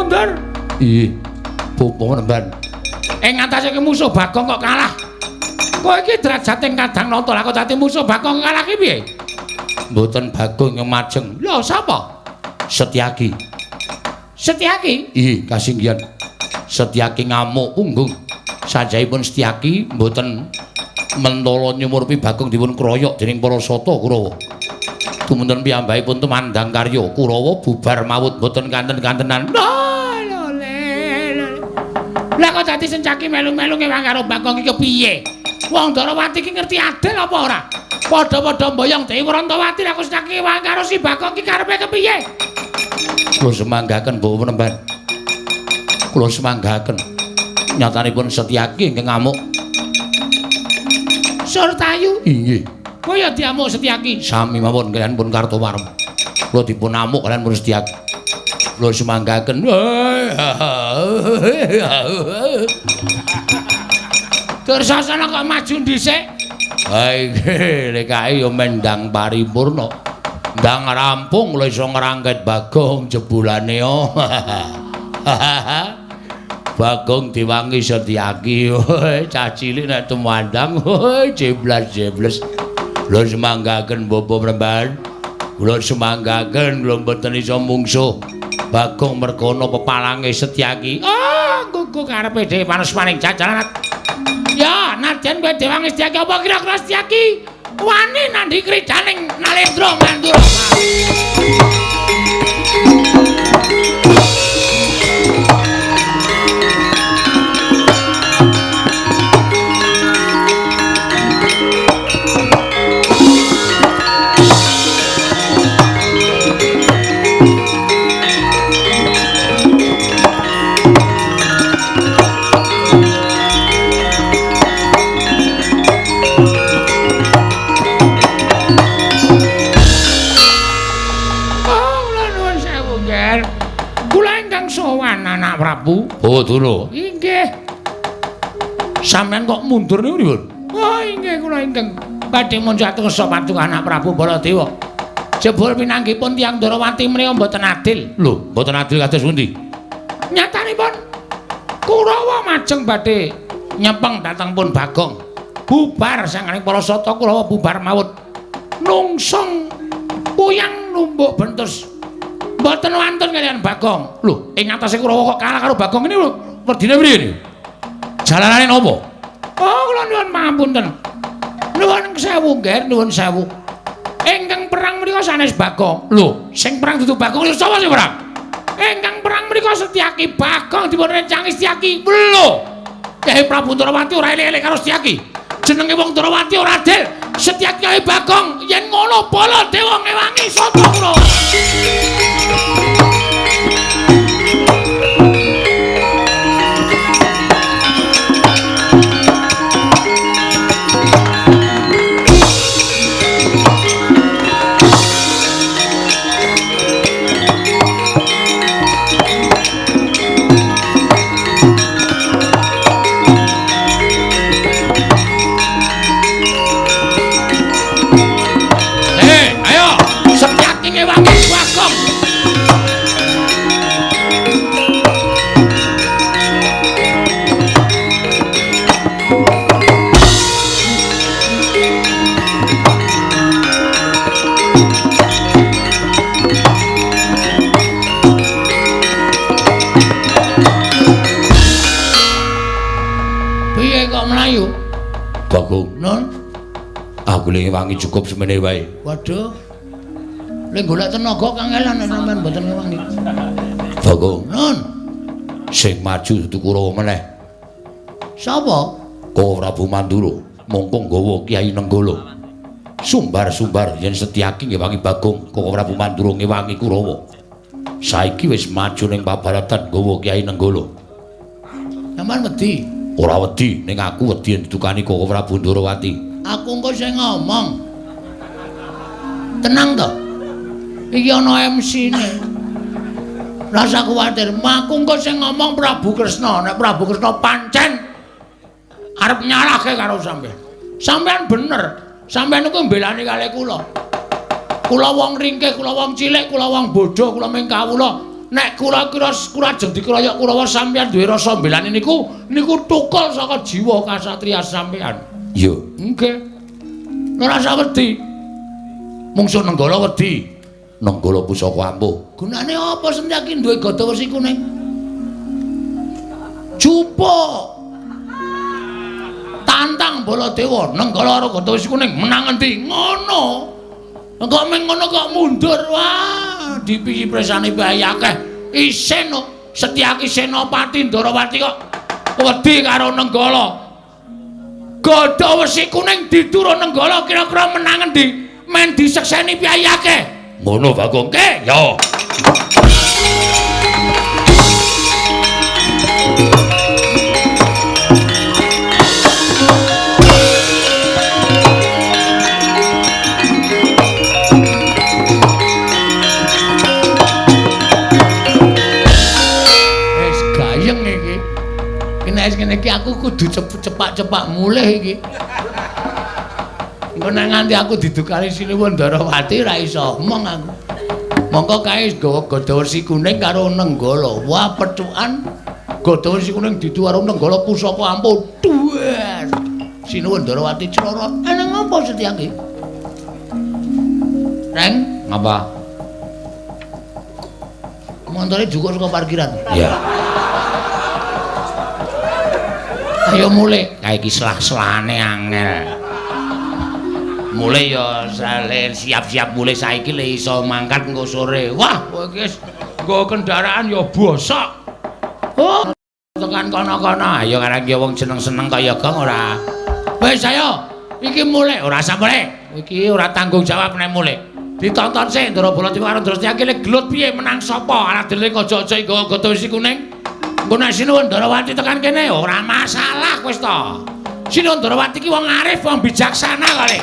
Mundur. Ih, Bapak Penemban. Ing ngatasé ki musuh Bagong kok kalah. Kowe iki derajate kadang nata lah kok dadi musuh Bagong kalah ki piye? Mboten Bagong yang majeng. Lho, sapa? Setyaki. Setyaki? Ih, kasinggihan. Setyaki ngamuk punggung. Sajahipun Setyaki mboten mentala nyumurpi Bagong dipun kroyok dening para sata Kurawa. Tumunten piyambakipun tumandang karya Kurawa bubar mawut mboten kanten-kantenan. Lho, le. Lah kok dadi Setyaki melu-melu ngewang karo Bagong iki piye? Wong Ndorowati iki ngerti adil apa ora? Padha-padha mboyong Dewi Wrantawati lah kok Setyaki ngewang karo si Bagong iki karepe kepiye? Kula semanggaken Bapak Penemban. Kula semanggaken. Nyatanipun Setyaki ingkang ngamuk. Surtayu? Inggih. Kaya ya diamuk Setyaki. Sami mawon kaliyan pun Kartowarma. Kula dipun amuk kaliyan pun Setyaki. Kula semanggaken. Dursasana kok maju dhisik. Ha iki lek kae ya mendang paripurna. Ndang rampung kula iso ngrangket Bagong jebulane. Bagong diwangi Setyaki. Cah cilik nek tumandang jeblas-jebles. Kula semanggaken Bapak Penemban. Kula semanggaken kula mboten iso mungsuh Bagong mergana pepalange Setyaki. Oh, gugu karepe dhewe panesmaning jajaran. Ya, nadyan kowe diwangi Setyaki apa kira-kira Setyaki wani nandhi kridaning Nalendra Mandura. Prabu. Oh, Durna. Inggih. Sampeyan kok mundur niku pripun? Oh, inggih kula ingkang badhe munjat kersa paduka anak Prabu Baladewa. Jebul pinanggihipun tiyang Ndorowati menika mboten adil. Lho, mboten adil kados pundi? Nyatanipun Kurawa majeng badhe nyepeng dhateng pun Bagong. Bubar sanganing para sata Kurawa bubar mawut. Nungsung puyang numbuk bentus. Mboten wantun kaliyan Bagong. Lho, ing atase Kurawa kok kalah karo Bagong ini werdine priye niki? Jalanane napa? Oh, kula nyuwun pangapunten. Nuwun sewu, Ngger, nuwun sewu. Ingkang perang menika sanes Bagong. Lho, sing perang dudu Bagong lho sapa sing perang? Ingkang perang menika Setyaki. Bagong dipun rencangi Setyaki. Lho, Kyai Prabu Ndorowati ora elek-elek karo Setyaki. Jenenge wong Ndorowati ora adil. Setyaki karo Bagong yen ngono Baladewa ngewangi sata Kurawa. Bagong. Nun, aku le ngewangi cukup semene wae. Waduh. Le golek tenaga kangelan nek sampean mboten ngewangi. Bagong. Nun, sing maju dudu Kurawa meneh. Sapa? Ko Prabu Mandura, mongko nggawa Kyai Nenggala. Sumbar-sumbar yen Setyaki ngewangi Bagong, Koko Prabu Mandura ngewangi Kurawa. Saiki wis maju ning pabaratan nggawa Kyai Nenggala. Sampeyan wedi? Ora wedi, ning aku wedi yen didukani Koko Prabu Ndorowati. Aku engko sing ngomong. Tenang to. Iki ana MC-ne. Rasa kuwatir, aku engko sing ngomong Prabu Kresna. Nek Prabu Kresna pancen arep nyalahke karo sampeyan. Sampeyan bener. Sampeyan niku mbelani kalih kula. Kula wong ringkih, kula wong cilik, kula wong bodho, kula ming kawula. Nek kula kira kurajeng dikeroyok Kurawa sampeyan duwe rasa mbelani niku niku tukul saka jiwa kasatriya sampeyan. Iya, nggih. Ora usah wedi. Mungsuh Nenggala wedi. Nenggala pusaka ampuh. Gunane apa Setyaki duwe gada wesi kuning? Jupuk. Tantang Baladewa, Nenggala karo gada wesi kuning menang endi? Ngono. Kok meng ngono kok mundur. Wah, dipisi presane bae akeh. Isin Setyaki Senopati Ndarawati kok wedi karo Nenggala. Gada wesi kuning didura Nenggala kira-kira menang endi? Men disekseni piye akeh. Ngono Bagong ke? Ya. Wis gayeng iki. Nek ngene iki aku kudu cepak-cepak mulih iki. Engko nek nganti aku didukani Sinuwun Ndarawati ora iso omong aku. Mongko kae nggawa gada wesi kuning karo Nenggala. Wah, pethukan gada wesi kuning didu karo Nenggala pusaka ampuh. Duwer. Sinuwun Ndarawati crorot. Eneng apa Setyaki? Reng, ngapa? Montore jukuk saka parkiran. Iya. Ayo mulih. Kae iki selah-selahane angel. Mulih ya siap-siap mulih saiki le iso mangkat engko sore. Wah, kowe iki wis nggo kendaraan ya bosok. Oh, tekan kono-kono. Ayo karang ya wong seneng-seneng kaya gong ora. Wis ayo, iki mulih ora usah mulih. Iki ora tanggung jawab nek mulih. Ditonton sik Ndara Baladewa karo Ndara Setyaki le gelut piye menang sapa? Arep dhewe aja-aja nggawa gada wesi kuning. Engko nek Sinuwun Ndarawati tekan kene ora masalah wis to. Sinuwun Ndarawati ki wong arif, wong bijaksana kali.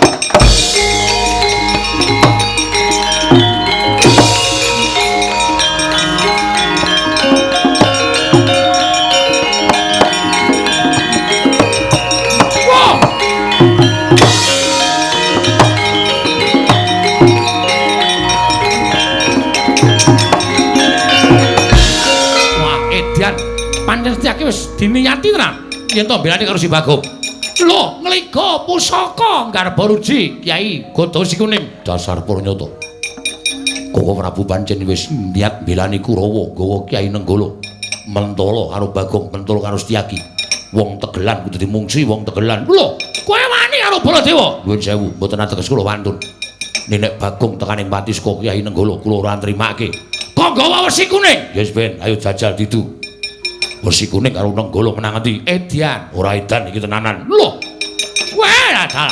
Wah! Wah, edan. Pancen Setyaki wis diniyati tenan yen to mbelani karo si Bagong. Lho, ngliga pusaka nggarba ruji Kyai Gada Wesi Kuning. Dasar purnyata. Koko Prabu pancen wis niat mbelani Kurawa nggawa Kyai Nenggala. Mentala karo Bagong, mentala karo Setyaki. Wong tegelan kudu dimungsi wong tegelan. Lho, kowe wani karo Baladewa? Nuwun sewu, mboten ateges kula wantun. Nenek Bagong tekaning pati saka Kyai Nenggala kula ora nrimake. Kok nggawa wesi kuning? Yes ben, ayo jajal didu. Wesi kuning karo Nenggala menang endi? Edian. Ora edan iki tenanan. Lho. Wah, dalah.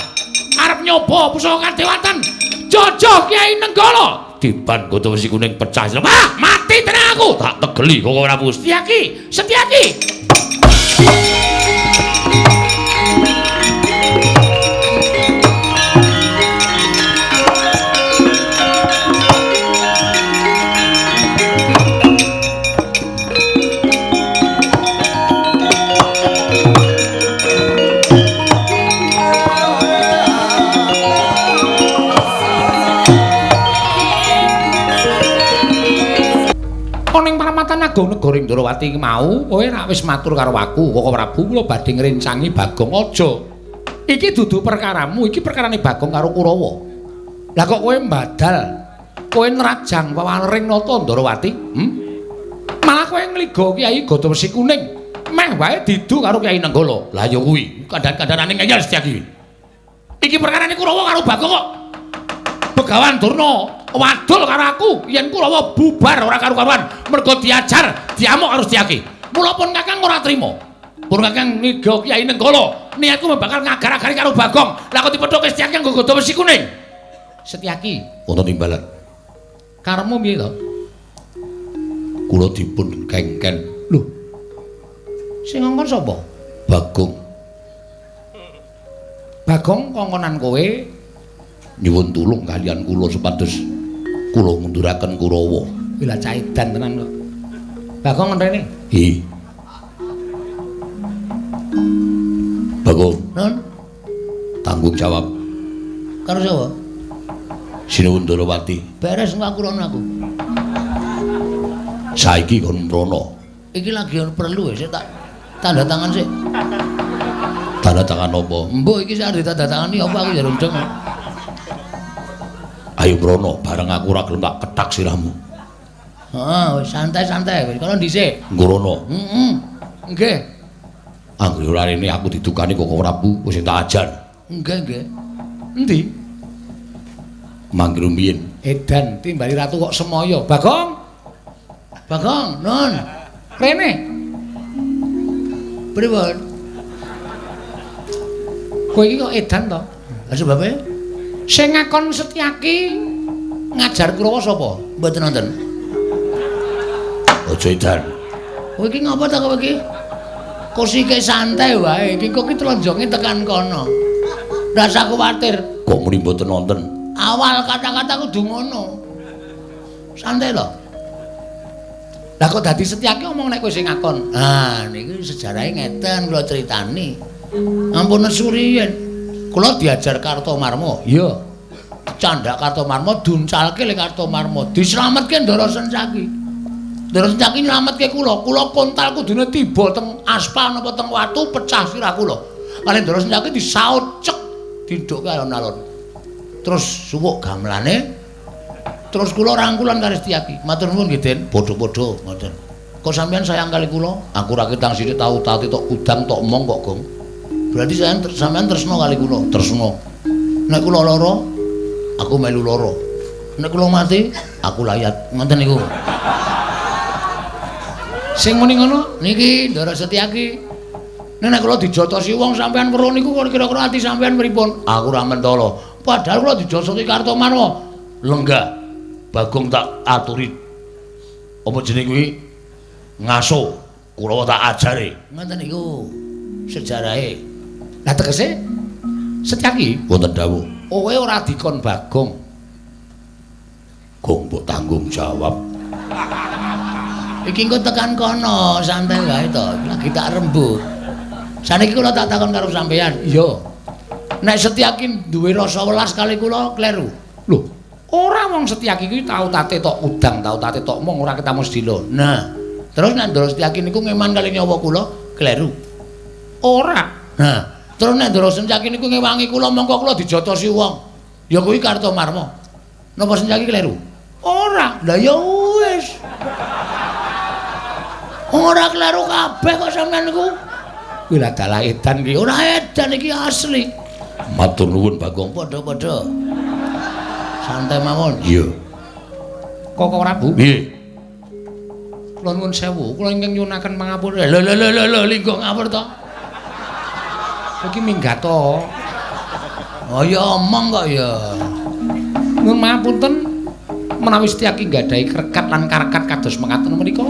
Arep nyoba pusaka kadewatan. Jojoh Kyai Nenggala. Diban gada wesi kuning pecah. Wah, mati tenan aku. Tak tegeli Koko Prabu. Setyaki, Setyaki. Agung negara Ndrawati mau kowe rak wis matur karo aku Koko Prabu kula badhe ngrencangi Bagong aja. Iki dudu perkaramu, iki perkarane Bagong karo Kurawa. Lah kok kowe mbadal, kowe nrajang wawalering nata Ndrawati? Malah kowe ngliga Kyai Gada Wesi Kuning, meh wae didu karo Kyai Nenggala. Lah ya kuwi, kandhan-kandhanane ngeyel Setyaki. Iki perkarane Kurawa karo Bagong kok. Begawan Durna wadul karo aku yen Kurawa bubar ora karu-karuan mergo diajar diamuk karo Setyaki. Mula pun Kakang ora trima. Pun Kakang ngiga Kyai Nenggala, niatku bakal ngagar-agari karo Bagong. Lah kok dipethuke Setyaki nggo gada wesi kuning. Setyaki, wonten timbalan. Karepmu piye to? Kula dipun kengken. Lho. Sing ngongkon sapa? Bagong. Bagong kongkonan kowe nyuwun tulung kalian kula supados kula ngunduraken Kurawa. Kuwi lah caidan tenan kok. Bagong ngrene? Hi. Bagong. Nun. Tanggung jawab. Karo sapa? Sinuwun Ndrawati. Beres engko aku rono aku. Saiki kon mrono. Iki lagi perlu ya, tak tanda tangan sik. Tanda tangan apa? Mbok iki sik arep ditandatangani apa aku ya rundeng. Ayo mrono, bareng aku ora gelem tak kethak sirahmu. Heeh, wis santai-santai wis kono dhisik. Nggrono. Heeh. Nggih. Anggere ora rene aku didukani Koko Prabu wis tak ajar. Nggih, nggih. Endi? Mangke rumiyin. Edan timbali ratu kok semaya. Bagong. Bagong, nun. Rene. Pripun? Kowe iki kok edan to? Lah sebabe? Sing ngakon Setyaki ngajar Kurawa sapa? Mboten nonton. Aja edan. Kowe iki ngapa ta kowe iki? Kosike santai wae, iki kok iki tlenjonge tekan kono. Rasa kuwatir. Kok muni mboten nonton? Awal kata-kata kudu ngono. Santai lho. Lah kok dadi Setyaki omong nek kowe sing ngakon? Ah, niki sejarahe ngeten kula critani. Ampun nesu riyen. Kula diajar Kartomarma. Iya. Candhak Kartomarma duncalke le Kartomarma, dislametke Ndara Sencaki. Ndara Sencaki nylametke kula. Kula kontal kudune tiba teng aspal napa teng watu pecah sirah kula. Kali Ndara Sencaki disaut cek dindhukke alon-alon. Terus suwuk gamelane. Terus kula rangkulan karo Setyaki. Matur nuwun nggih, Den. Padha-padha ngoten. Kok sampean sayang kali kula? Aku ra ketang sithik tau tati tok udang tok omong kok, Gong. Berarti sampean tresna kali kula. Tresna. Nek kula lara, aku melu lara. Nek kula mati, aku layat. Ngoten niku. Sing muni ngono niki Ndara Setyaki. Nek kula dijotosi wong sampean weruh niku kira-kira ati sampean pripun? Aku ora mentala. Padahal kula dijotosi Kartomarma. Lenggah. Bagong tak aturi. Apa jenenge kuwi? Ngaso. Kurawa tak ajare. Ngoten niku sejarahe. Lah tegese Setyaki wonten dawuh. Kowe ora dikon Bagong. Gong mbok tanggung jawab. Iki engko tekan kono, santai wae to. Lagi tak rembug. Saniki kula tak takon karo sampean. Iya. Nek Setyaki duwe rasa welas kali kula kleru. Lho, ora wong Setyaki kuwi tau tate tok udang, tau tate tok mong ora ketemu sedilo. Nah, terus nek Ndara Setyaki niku ngeman kali nyawa kula kleru. Ora. Nah, terus nek Ndara Setyaki niku ngewangi kula mongko kula dijotosi wong. Ya kuwi Kartomarma. Napa Setyaki kleru? Ora. Lah ya wis. Ora kleru kabeh kok sampean niku. Kuwi lah dalah edan iki. Ora edan iki asli. Matur nuwun Bagong. Padha-padha. Santai mawon. Iya. Koko Prabu. Nggih. Kula nuwun sewu, kula ingkang nyuwunaken pangapura. Lho lho lho lho linggo ngawur to. Iki minggat to. Oh ya omong kok ya. Nuwun mapunten menawi Setyaki nggadahi krekat lan karekat kados mekaten menika.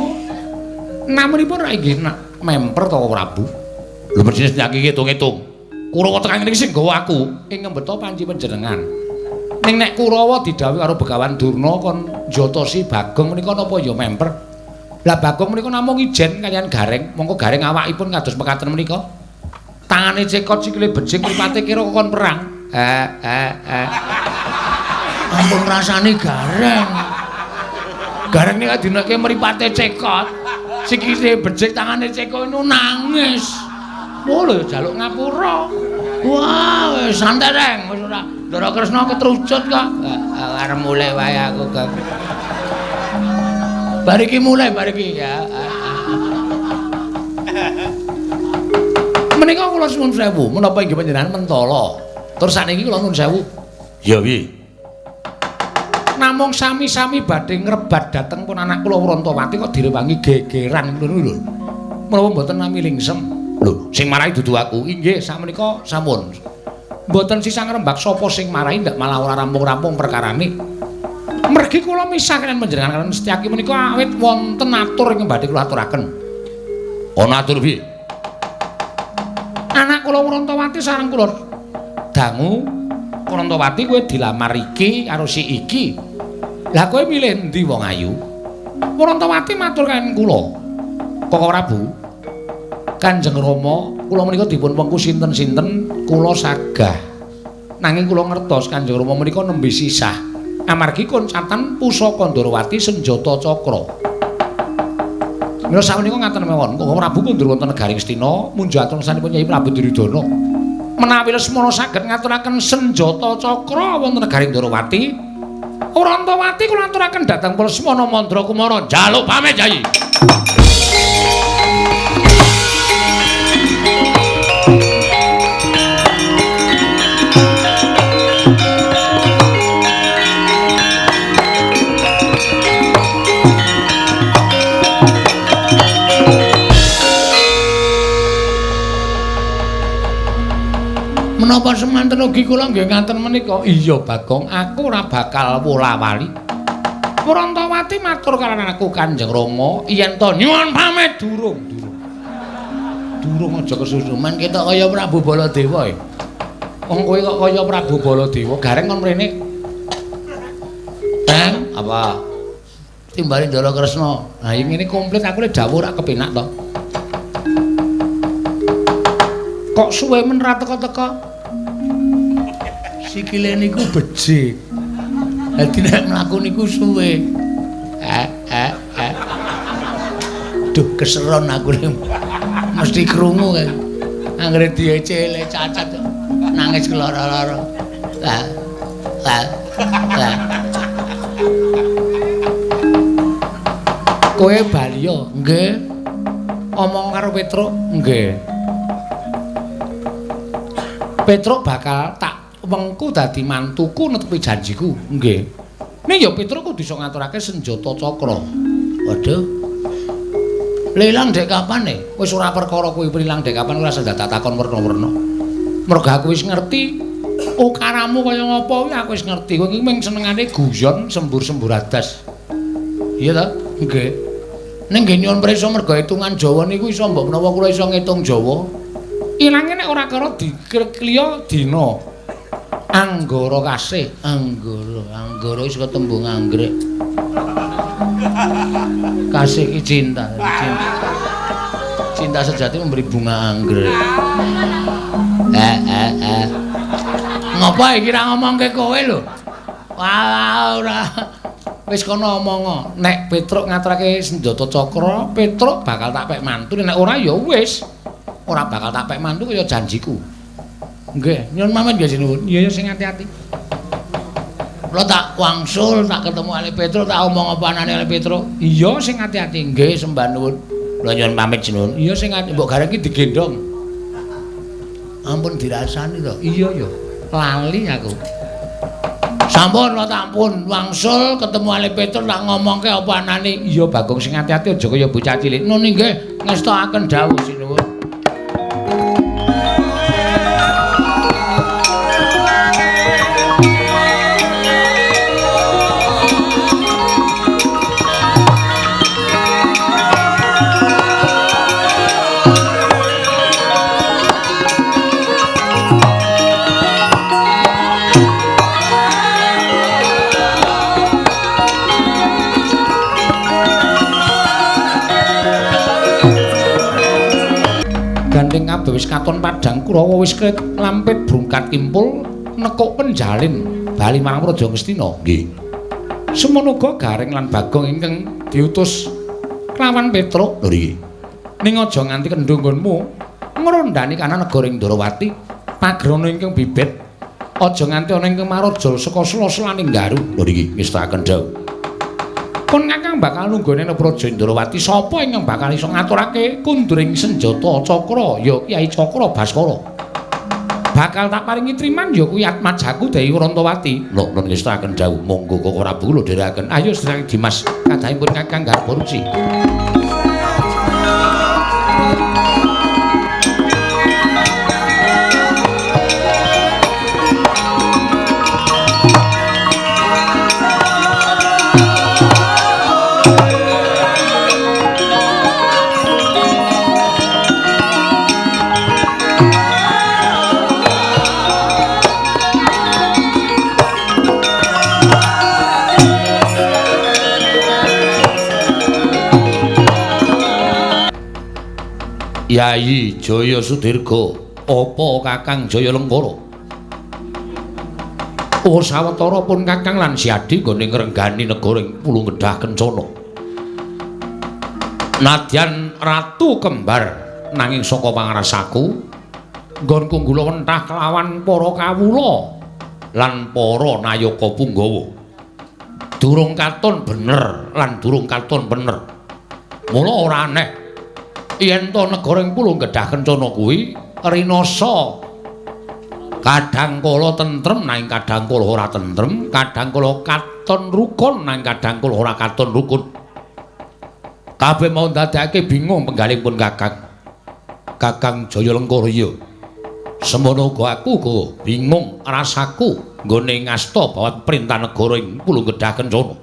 Namunipun ra inggih memper to Prabu. Lho mestine Setyaki ngitung-ngitung. Kurawa tekan ngene iki sing nggawa aku ing ngembeta panci panjenengan. Ning nek Kurawa didhawuhi karo Begawan Durna kon njotosi Bagong menika napa ya memper. Lah Bagong menika namung ijen kaliyan Gareng, mongko Gareng awakipun kados mekaten menika. Tangane cekot sikile bejing mripate kira kon perang. Ampun rasane Gareng. Gareng nek dineke mripate cekot, sikile bejing tangane cekot niku nangis. Oh lho jaluk ngapura. Wah, wis santai reng, wis ora. Ndara Kresna ketrucut kok. Arep mulih wae aku, Gong. Bar iki mulih, bar iki ya. Menika kula suwun sewu, menapa inggih panjenengan mentala. Terus sakniki kula nuwun sewu. Ya piye? Namung sami-sami badhe ngrebat dhateng pun anak kula Wrantawati kok direwangi gegeran ngono lho. Menapa mboten nami lingsem? Lho, sing marahi dudu aku. Inggih, sakmenika sampun. Mboten sisah ngrembak sapa sing marahi ndak malah ora rampung-rampung perkarane. Mergi kula misah kaliyan panjenengan kaliyan Setyaki menika awit wonten atur ingkang badhe kula aturaken. Ana atur piye? Anak kula Wrantawati sareng kula dangu Wrantawati kowe dilamar iki karo si iki. Lah kowe milih endi wong ayu? Wrantawati matur kaliyan kula. Koko Prabu, Kanjeng Rama, kula menika dipun wengku sinten-sinten kula sagah. Nanging kula ngertos Kanjeng Rama menika nembe sisah. Amargi koncatan pusaka Ndorowati senjata cakra. Mila samenika ngaten mawon, Koko Prabu kundur wonten negari Ngastina, munjuk atur sanipun Kyai Prabu Duryudana. Menawi Lesmana saged ngaturaken senjata cakra wonten negari Ndorowati, Urantawati kula aturaken dhateng Lesmana Mandra Kumara njaluk pamit Kyai. Menapa semanten ugi kula nggih ngaten menika? Iya Bagong, aku ora bakal wola-wali. Prantawati matur karo aku Kanjeng Rama yen to nyuwun pamit durung, durung. Durung aja kesusu, men ketok kaya Prabu Baladewa e. Wong kowe kok kaya Prabu Baladewa, gareng kon mrene. Teng, apa? Timbali Ndara Kresna. Lah yen ngene komplit aku le dawuh ora kepenak to. Kok suwe men ra teka-teka? Sikile niku becik. Dadi nek mlaku niku suwe. Duh keseron aku nek mesti krungu kae. Anggere diecele cacat nangis keloro-loro. Lah. Lah. Lah. Kowe bali yo? Nggih. Omong karo Petruk? Nggih. Petruk bakal tak wengku dadi mantuku netepi janjiku. Nggih. Ning ya Petruk kudu iso ngaturake senjata cakra. Waduh. Lilang dek kapan e? Wis ora perkara kuwi ilang dek kapan ora usah takon werna-werna. Mergo aku wis ngerti ukaramu kaya ngapa kuwi aku wis ngerti. Kowe iki mung senengane guyon sembur-sembur adas. Iya ta? Nggih. Ning nggih nyuwun prisa mergo hitungan Jawa niku iso mbok menawa kula iso ngitung Jawa. Ilange nek ora karo dikliya dina. Anggara kasih, anggara, anggara wis ketembung anggrek. Kasih ki cinta, cinta. Cinta sejati memberi bunga anggrek. Ngopo iki ra ngomongke kowe lho? Wah, ora. Wis kono omong. Nek Petruk ngaturake senjata cakra, Petruk bakal tak pek mantu. Nek ora ya wis. Ora bakal tak pek mantu kaya janjiku. Nggih, nyuwun pamit nggih sinuwun. Iya ya sing ati-ati. Kula tak wangsul, tak ketemu Ali Petruk, tak omong apa anane Ali Petruk. Iya sing ati-ati. Nggih, sembah nuwun. Kula nyuwun pamit sinuwun. Iya sing ati mbok gareng iki digendhong. Ampun dirasani to. Iya ya. Lali aku. Sampun kula tampun wangsul ketemu Ali Petruk tak ngomongke apa anane. Iya Bagong sing ati-ati aja kaya bocah cilik. Nun nggih ngestokaken dawuh sinuwun. Gandeng kabeh wis katon padhang Kurawa wis kret lampit brungkat kimpul nekuk penjalin bali marang Praja Ngastina. Nggih. Semono uga Gareng lan Bagong ingkang diutus kelawan Petruk. Lho iki. Ning aja nganti kendho nggonmu ngrondani kana negara ing Ndorowati, pagrana ingkang bibit aja nganti ana ingkang marajal saka sela-selaning garu. Lho iki ngestakaken dawuh. Pun kakang bakal nunggone nang Praja Ndorowati sapa ingkang bakal iso ngaturake kunduring senjata cakra ya Kyai Cakra Baskara. Bakal tak paringi triman ya kuwi atmajaku Dewi Rantawati. Lho nun ngestakaken dawuh monggo Koko Prabu kula dherekaken. Ayo sedherek Dimas kadhahipun kakang Garba Ruci. Yayi Jaya Sudirga, apa Kakang Jaya Lengkara? Oh sawetara pun Kakang lan Siadi nggone ngrenggani negara ing Pulung Gedhah Kencana. Nadyan ratu kembar nanging saka pangrasaku nggonku nggulawentah kelawan para kawula lan para nayaka punggawa. Durung katon bener lan durung katon bener. Mula ora aneh yen to negara ing Pulung Gedhah Kencana kuwi rinasa kadang kala tentrem nanging kadang kala ora tentrem, kadang kala katon rukun nanging kadang kala ora katon rukun. Kabeh mau ndadekake bingung penggalihipun Kakang. Kakang Jaya Lengkara iya. Semono uga aku uga bingung rasaku nggone ngasta bawat perintah negara ing Pulung Gedhah Kencana.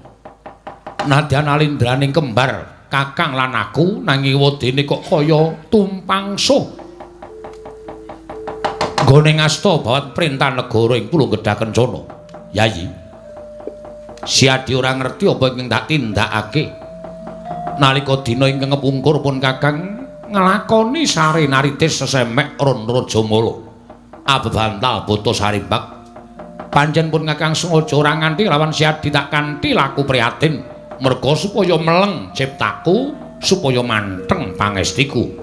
Nadyan alindraning kembar Kakang lan aku nanging wedene kok kaya tumpangsuh. Nggone ngasta bawat perintah negara ing Pulung Gedhah Kencana. Yayi, Siadi ora ngerti apa ingkang tak tindakake. Nalika dina ingkang kepungkur pun Kakang nglakoni sare naritis sesemek Ron Rajamala. Abebantal bata sarimbak. Pancen pun Kakang sengaja ora nganti lawan Siadi tak kanthi laku prihatin merga supaya meleng ciptaku, supaya manteng pangestiku.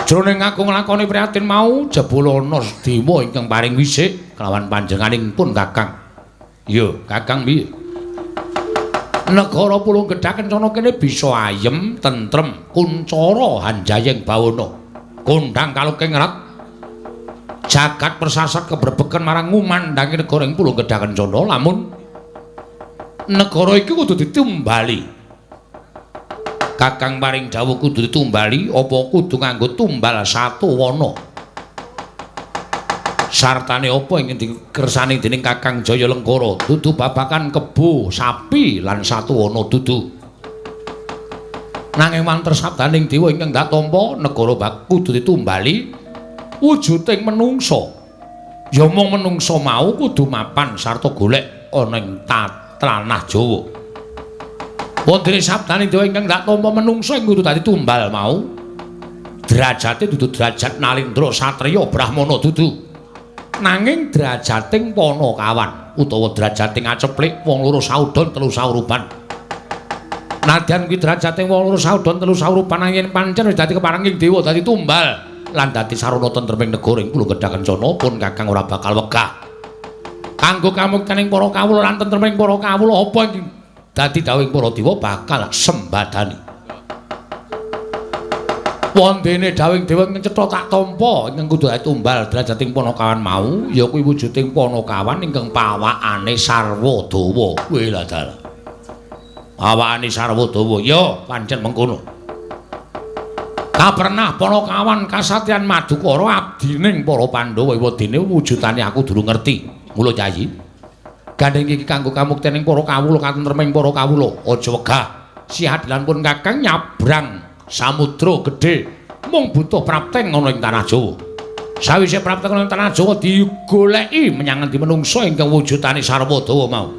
Jroning aku nglakoni prihatin mau jebul ana dewa ingkang paring wisik kelawan panjenenganing pun Kakang. Ya, Kakang piye? Negara Pulung Gedhah Kencana kene bisa ayem, tentrem, kuncara hanjayeng bawana. Kondhang kaluking rat. Jagat persasat kebrebegen marang ngumandhangi negara ing Pulung Gedhah Kencana lamun negara iki kudu ditumbali. Kakang paring dawuh kudu ditumbali apa kudu nganggo tumbal satu wana. Sartane apa ingkang dikersani dening Kakang Jaya Lengkara dudu babakan kebo, sapi lan satu wana dudu. Nanging manter sabdaning dewa ingkang dak tampa negara bak kudu ditumbali wujuding menungsa. Ya mung menungsa mau kudu mapan sarta golek ana ing tanah Jawa. Wondene sabdaning dewa ingkang dak tampa menungsa ing kudu dadi tumbal mau derajate dudu derajat nalindra satriya brahmana dudu. Nanging derajating panakawan utawa derajating aceplik wong loro saudon telu sauruban. Nadyan kuwi derajating wong loro saudon telu sauruban nanging pancen wis dadi keparenging dewa dadi tumbal lan dadi sarana tentreming negara ing Pulung Gedhah Kencana pun Kakang ora bakal wegah. Kanggo kamuktening para kawula lan tentreming para kawula apa ing dadi dawuhing para dewa bakal sembadani. Wondene dawuhing dewa ingkang cetha tak tampa ingkang kudu tumbal derajating panakawan mau ya kuwi wujuding panakawan ingkang pawakane sarwa dawa. Weh lah dalah. Pawakane sarwa dawa ya pancen mengkono. Kapernah panakawan kasatriyan Madukara abdining para Pandhawa wedene wujudane aku durung ngerti. Mula Yayi, gandeng iki kanggo kamuktening para kawula katentreming para kawula. Aja wegah. Siadilan pun Kakang nyabrang samudra gedhe mung butuh prapteng ana ing tanah Jawa. Sawise prapteng ana ing tanah Jawa digoleki menyang endi menungsa ingkang wujudane sarwa dawa mau.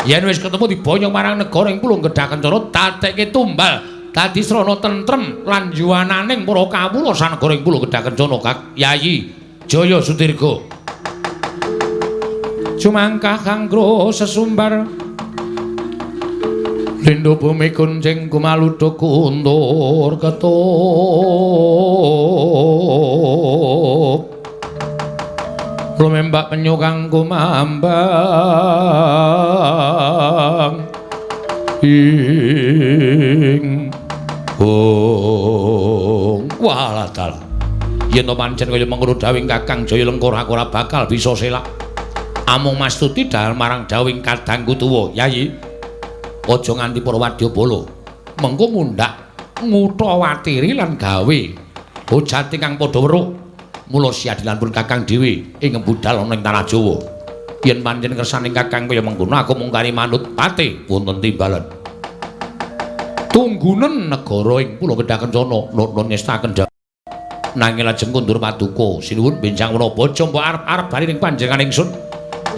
Yen wis ketemu diboyong marang negara ing Pulung Gedhah Kencana dadekke tumbal dadi srana tentrem lan yuwananing para kawula sanegara ing Pulung Gedhah Kencana. Kak Yayi Jaya Sudirga. Jumangkah kanggo sesumbar lindo bumi kuncing kumaluduk kuntur ketup lumembak penyu kang kumambang ing hong walah dalah yen to pancen kaya mengkono dawuhing Kakang Jaya Lengkara aku ora bakal bisa selak. Amung mastuti dahar marang dawuhing kadangku tuwa. Yayi, aja nganti para wadyabala mengko mundhak ngutawatiri lan gawe hojate kang padha weruh. Mula siadilan pun Kakang dhewe ing budal ana ing tanah Jawa. Yen pancen kersaning Kakang kaya mengkono aku mung kari manut pate wonten timbalan. Tunggunen negara ing Pulo Gedhah Kencana nun ngestaken nanging lajeng kundur paduka sinuwun benjang menapa aja mbok arep-arep bali ning panjenengan ingsun.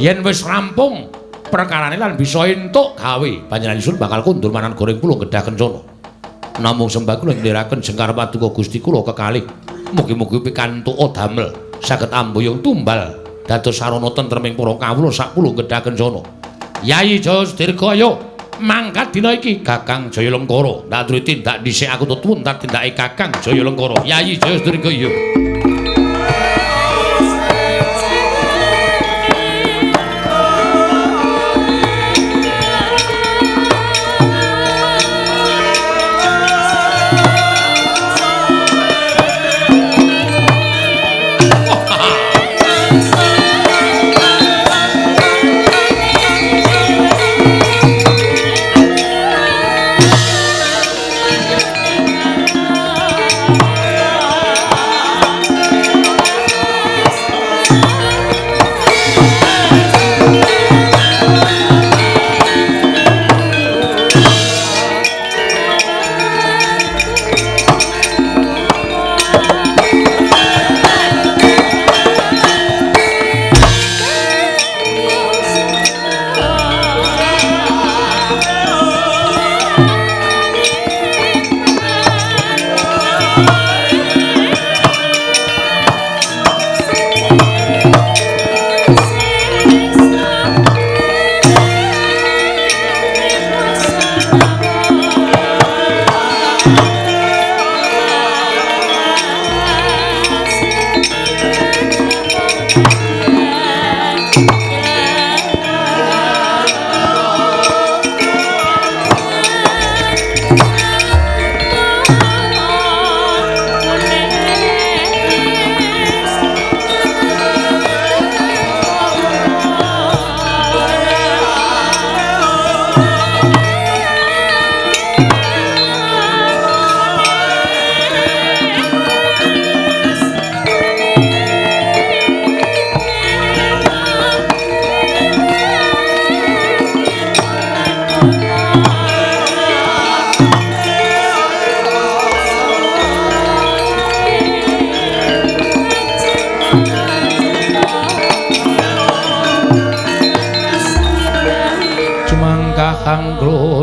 Yen wis rampung perkarane lan bisa entuk gawe panjenengan ingsun bakal kundur marang negara ing Pulo Gedhah Kencana. Namung sembah kula ngliraken jengkar paduka Gusti kula kekalih. Mugi-mugi pikantuk damel saged amboyong tumbal dados sarana tentreming para kawula sak Pulo Gedhah Kencana. Yayi Jaya Sudirga ayo Mangkat dina iki Kakang Jaya Lengkara. Ndak duwe tindak dhisik aku tuwun tak tindake Kakang Jaya Lengkara. Yayi Jaya Sudirga iya.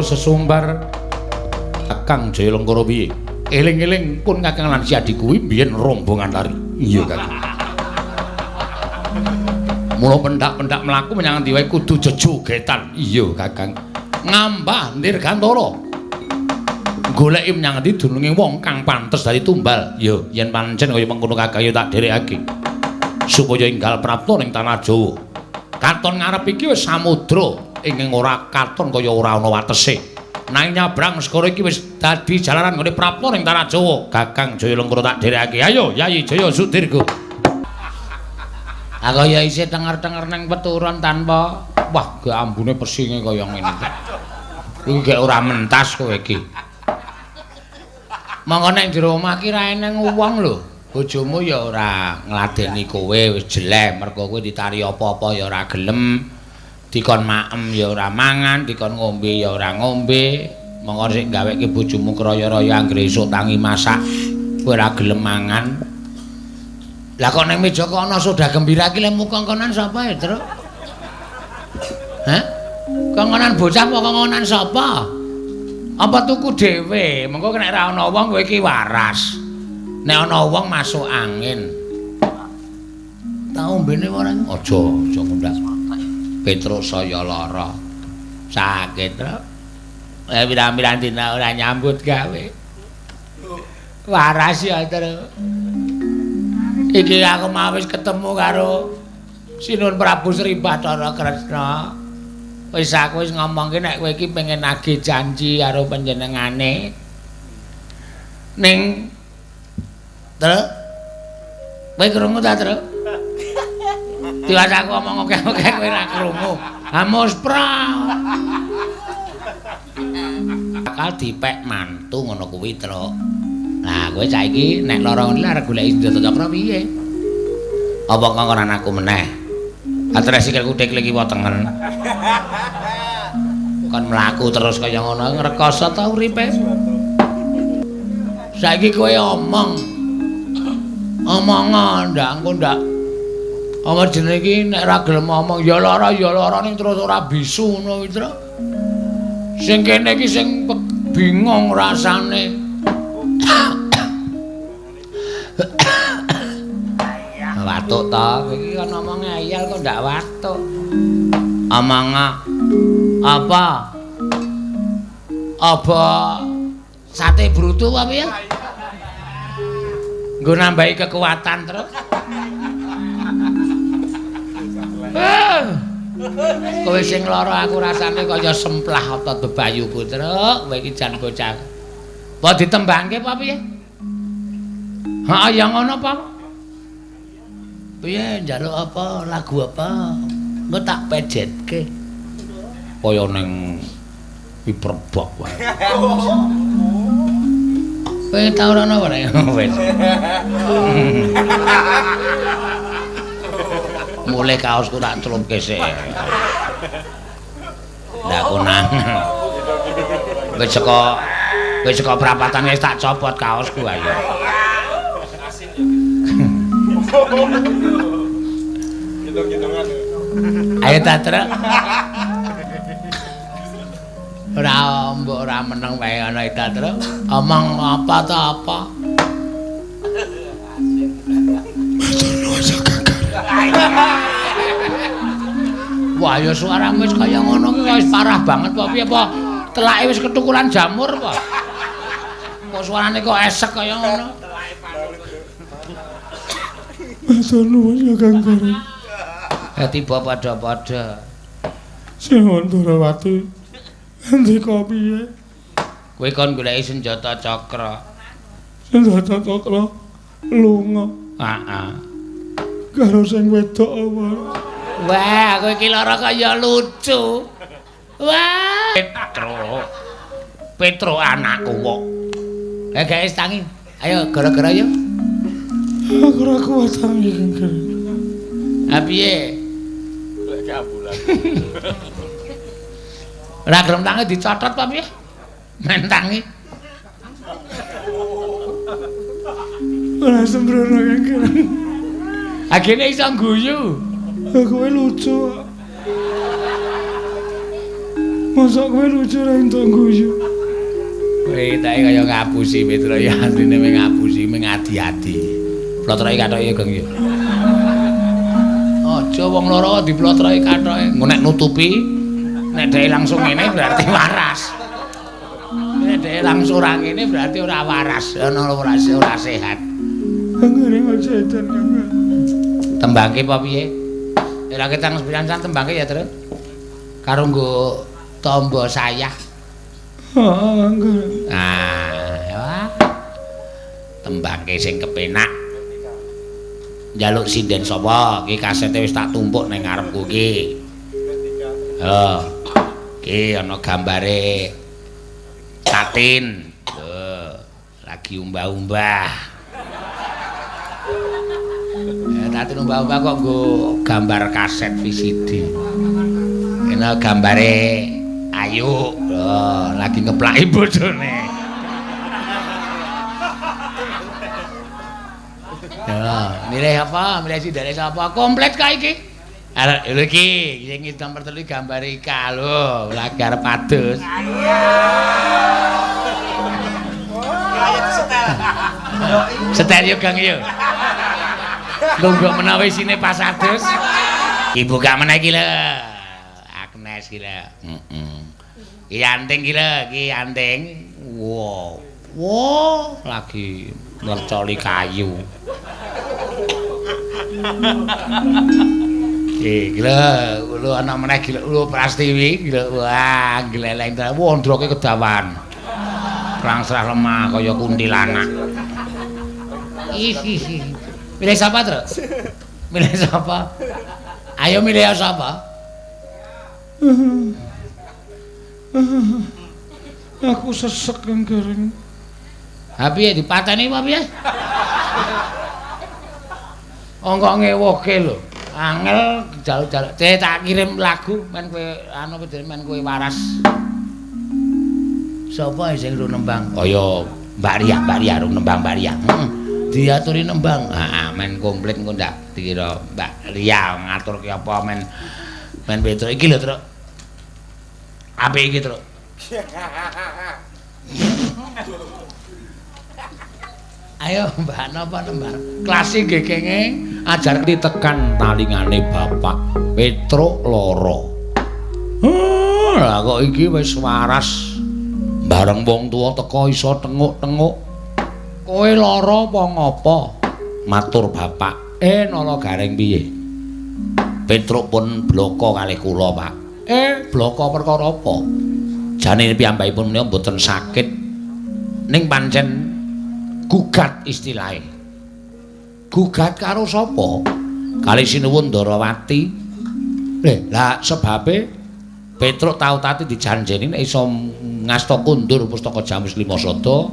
Sesumbar Kakang Jaya Lengkara piye? Eling-eling pun Kakang lan Siadi kuwi biyen rombongan lari. Iya Kakang. Mula pendak-pendak mlaku menyang endi wae kudu jejogetan. Iya Kakang. Ngambah Dirgantara. Goleki menyang endi dununge wong kang pantes dadi tumbal. Ya yen pancen kaya mengkono Kakang ya tak dherekake. Supaya enggal prapta ning tanah Jawa. Katon ngarep iki wis samudra. Ingkang ora katon kaya ora ana watese. Nanging nyabrang segara iki wis dadi jalaran nggone prapta ning tanah Jawa. Kakang Jaya Lengkara tak dherekake. Ayo Yayi Jaya Sudirga. Ah kaya isih tenger-tenger ning peturon tanpa wah gek ambune pesinge kaya ngene iki. Iki gek ora mentas kowe iki. Monggo nek jero omah ki ra eneng wong lho. Bojomu ya ora ngladeni kowe wis jelek mergo kowe ditari apa-apa ya ora gelem. Dikon maem ya ora mangan, dikon ngombe ya ora ngombe. Monggo sik gaweke bojomu kraya-raya anggere esuk tangi masak, kowe ora gelem mangan. Lah kok ning meja kok ana soda gembira iki lemu kongkonan sapa ya, Truk? Hah? Kongkonan bocah apa kongkonan sapa? Apa tuku dhewe? Mengko nek ora ana wong kowe iki waras. Nek ana wong masuk angin. Ta ombene ora? Aja, aja ngundak. Petruk saya lara. Sakit, Truk. Pirang-pirang dina ora nyambut gawe. Waras ya, Truk. Iki aku mau wis ketemu karo Sinuhun Prabu Sri Bathara Kresna. Wis aku wis ngomongke nek kowe iki pengen nagih janji karo panjenengane. Ning Truk. Kowe krungu ta, Truk? Tiwas aku omong oke-oke kowe ora krungu. Amos pra. Bakal dipek mantu ngono kuwi, Truk. Lah kowe saiki nek lara ngene arep goleki Senjata Cakra piye? Apa kongkonan aku meneh? Atres sikilku dekle kiwa tengen. Kon mlaku terus kaya ngono ngrekoso ta uripe. Saiki kowe omong. Omong ndak engko ndak. Apa jenenge iki nek ora gelem omong ya lara ning terus ora bisu ngono kuwi, Truk. Sing kene iki sing bingung rasane. Watuk ta, kowe iki kan omong ngeyel kok ndak watuk. Omong apa? Apa sate brutu apa ya? Nggo nambahi kekuatan terus. Kowe sing lara aku rasane kaya semplah otot bebayuku, Truk. Kowe iki jan bocah. Apa ditembangke apa piye? Heeh, ya ngono apa? Piye njaluk apa, lagu apa? Engko tak pejetke. Kaya ning piperbok wae. Kowe tau ora ana ora? Wis. Mulai kaosku tak celupke sik. Ndak konang. Wis saka prapatan wis tak copot kaosku ayo. Ayo ta, Truk. Ora mbok ora meneng wae ana ta, Truk. Omong apa ta apa? Wah, ya suaramu wis kaya ngono ki wis parah banget apa piye apa? Telake wis ketukulan jamur apa? Kok suarane kok esek kaya ngono? Matur nuwun ya Kang Gareng. Tiba padha-padha. Sing Ndrawati ngendika piye? Kowe kon goleki senjata cakra. Senjata cakra lunga. Heeh. Karo sing wedok apa? Wah, kowe iki lara kaya lucu. Wah, Petro. Petro anakku kok. Guys, tangi. Ayo gara-gara yo. Aku ora kuat tangi, Kang Gareng. Ha piye? Golek ambulan. Ora gelem tangi dicotot apa piye? Men tangi. Ora sembrono Kang Gareng. Agene iso guyu. Kowe lucu. Mosok kowe lucu ra entuk guyu. Kowe tak kaya ngapusi Petro ya asline mung ngapusi mung adi-adi. Plotroki kathoke Geng ya. Aja wong loro diplotroki kathoke. Engko nek nutupi nek dhek langsung ngene berarti waras. Nek dhek langsung ora ngene berarti ora waras, ana ora sehat. Kang Gareng aja edan Kang. Tembangke apa piye? Ora ketang sepisan tembangke ya, Truk. Karo nggo tombo sayah. Heeh, Kang Gareng. Nah, wah. Tembangke sing kepenak. Njaluk sinden sapa? Iki kasete wis tak tumpuk ning ngarepku iki. Heeh. Iki ana gambare Tatin. Lho, lagi umbah-umbah. Tatin umbah-umbah kok nggo gambar kaset VCD. Ini gambare Ayu, lho, lagi ngeplaki bojone. Ya, milih apa? Milih sindene sapa? Komplit ka iki. Arek lho iki, sing nomor 3 gambare Ika lho, lagi arep adus. Setel yo Gang yo. Lungguh menawa isine pas adus. Ibu gak meneh iki lho. Agnes iki lho. Heeh. Iki anting iki lho, iki anting. Wow. Wow, lagi nglecoli kayu. Iki lho, lho ana meneh iki lho Prastiwi iki lho. Wah, gleleng tenan. Wah, ndroke kedawan. Prangsrah lemah kaya kuntilanak. Ih. Milih sapa, Truk? Milih sapa? Ayo milih sapa? Aku sesek Kang Gareng. Ha piye dipateni apa piye? Ongko ngewoke lho. Angel jaluk-jaluk. Cek tak kirim lagu men kowe anu men kowe waras. Sapa sing ru nembang? Kaya Mbak Ria, Mbak Ria ru nembang Mbak Ria. Heeh. Diaturi nembang. Heeh, men komplit engko ndak dikira Mbak Ria ngaturke apa men men Petro iki lho, Truk. Apik iki, Truk. Ayo Mbak napa nembang? Klasi nggih kenging ajar ditekan talingane Bapak Petruk lara. Lah kok iki wis waras Bareng wong tuwa teka iso tenguk-tenguk. Kowe lara apa ngapa? Matur bapak. Nala Gareng piye? Petruk pun bloko kalih kula, Pak. Bloko perkara apa? Jane piyambakipun menika mboten sakit. Ning pancen gugat istilahe. Gugat karo sapa? Kali Sinuwun Ndarawati. Lah sebabe Petruk tau tati dijanjeni nek iso ngasta kundur pustaka Jamus Lima Sada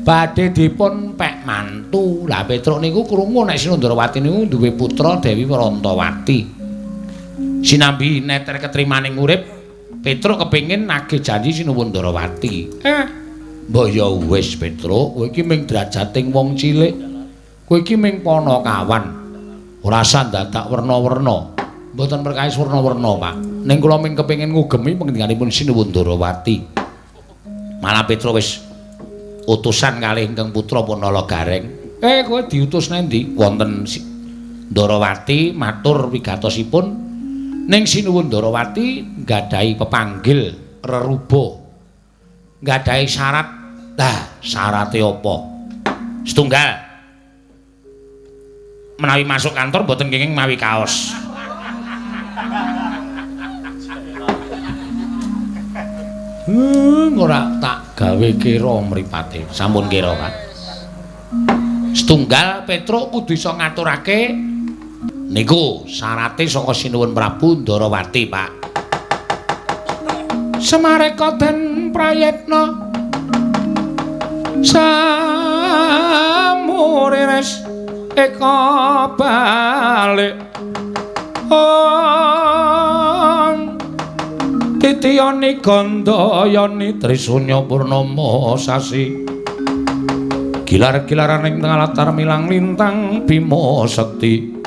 badhe dipun pek mantu. Lah Petruk niku krungu nek Sinuwun Ndarawati niku duwe putra Dewi Warantawati. Sinambi neter ketrimaning urip, Petruk kepengin nagih janji Sinuwun Ndarawati. Mbok ya wis Petruk, kowe iki ming drajating wong cilik. Kowe iki ming panakawan. Ora usah dadak werna-werna. Mboten perkawis werna-werna, Pak. Ning kula ming kepengin ngugemi pangendhikanipun Sinuwun Ndarawati. Malah Petruk wis utusan kalih ingkang putra Punala Gareng. Kowe diutus nendi? Wonten Ndarawati matur wigatosipun ning Sinuwun Ndarawati nggadahi pepanggil reruba. Nggadahi syarat. Lah, syarate apa? Setunggal. Menawi masuk kantor mboten kenging mawi kaos. Ora tak gawe kira mripate. Sampun kira, Pak. Setunggal Petruk kudu iso ngaturake niku syarate saka Sinuwun Prabu Ndarawati, Pak. Semareka den prayitna samurires eka balik om titiyani gandayani trisunya purnama sasi gilar-gilaran ing tengah latar milang lintang bima sekti.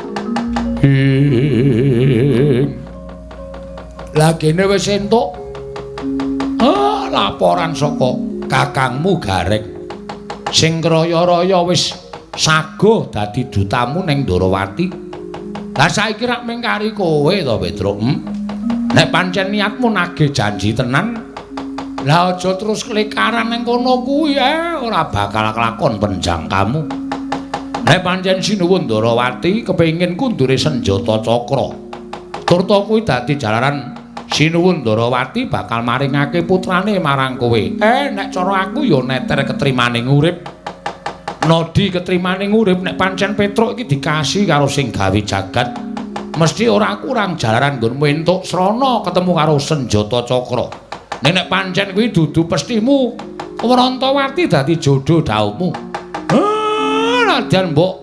Lah kene wis entuk laporan saka kakangmu Gareng sing kraya-raya wis saguh dadi dutamu ning Ndarawati. Lah saiki rak mung kari kowe to, Petruk. Nek pancen niatmu nagih janji tenan, lah aja terus klekaran ning kono kuwi, ora bakal kelakon penjangkamu. Nek pancen Sinuwun Ndarawati kepengin kundure senjata cakra, turta kuwi dadi jalaran Sinuwun Ndarawati bakal maringake putrane marang kowe. Nek cara aku ya neter ketrimaning urip. Nodi ketrimaning urip nek pancen Petruk iki dikasih karo sing gawe jagat, mesti ora kurang jalaran nggonmu entuk srana ketemu karo senjata cakra. Ning nek pancen kuwi dudu pestimu, Warantawati dadi jodho dhaumu. Nadyan mbok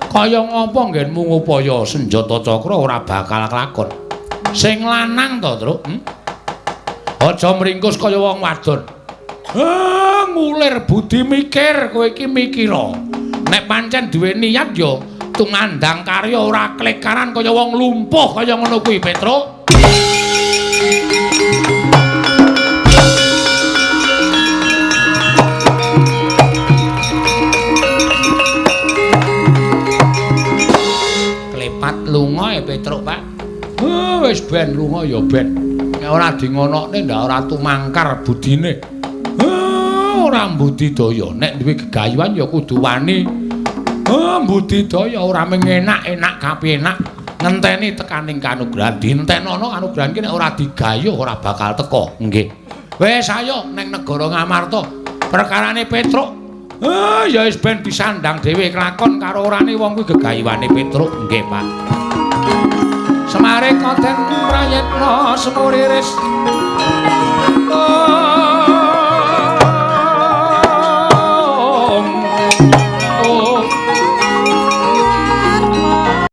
kaya ngapa nggenmu ngupaya senjata cakra ora bakal kelakon. Sing lanang to, Truk? Aja mringkus kaya wong wadon. Ngulir budi mikir, kowe iki mikira. Nek pancen duwe niat ya tumandang karya ora klekaran kaya wong lumpuh kaya ngono kuwi, Petruk. Klepat lunga e Petruk, Pak. Wis ben lunga ya ben. Nek ora dingonokne ndak ora tumangkar budine. Ora mbudidaya, nek duwe gegayuhan ya kudu wani. Mbudidaya ora mung enak-enak kapenak, ngenteni tekaning kanugrahan. Dintenono kanugrahan ki nek ora digayuh ora bakal teka. Nggih. Wis ayo ning negara Ngamarta. Perkarane Petruk, ya wis ben disandang dhewe kelakon karo orane wong kuwi gegayuhane Petruk. Nggih, Pak. Semareka den prayitna semuriris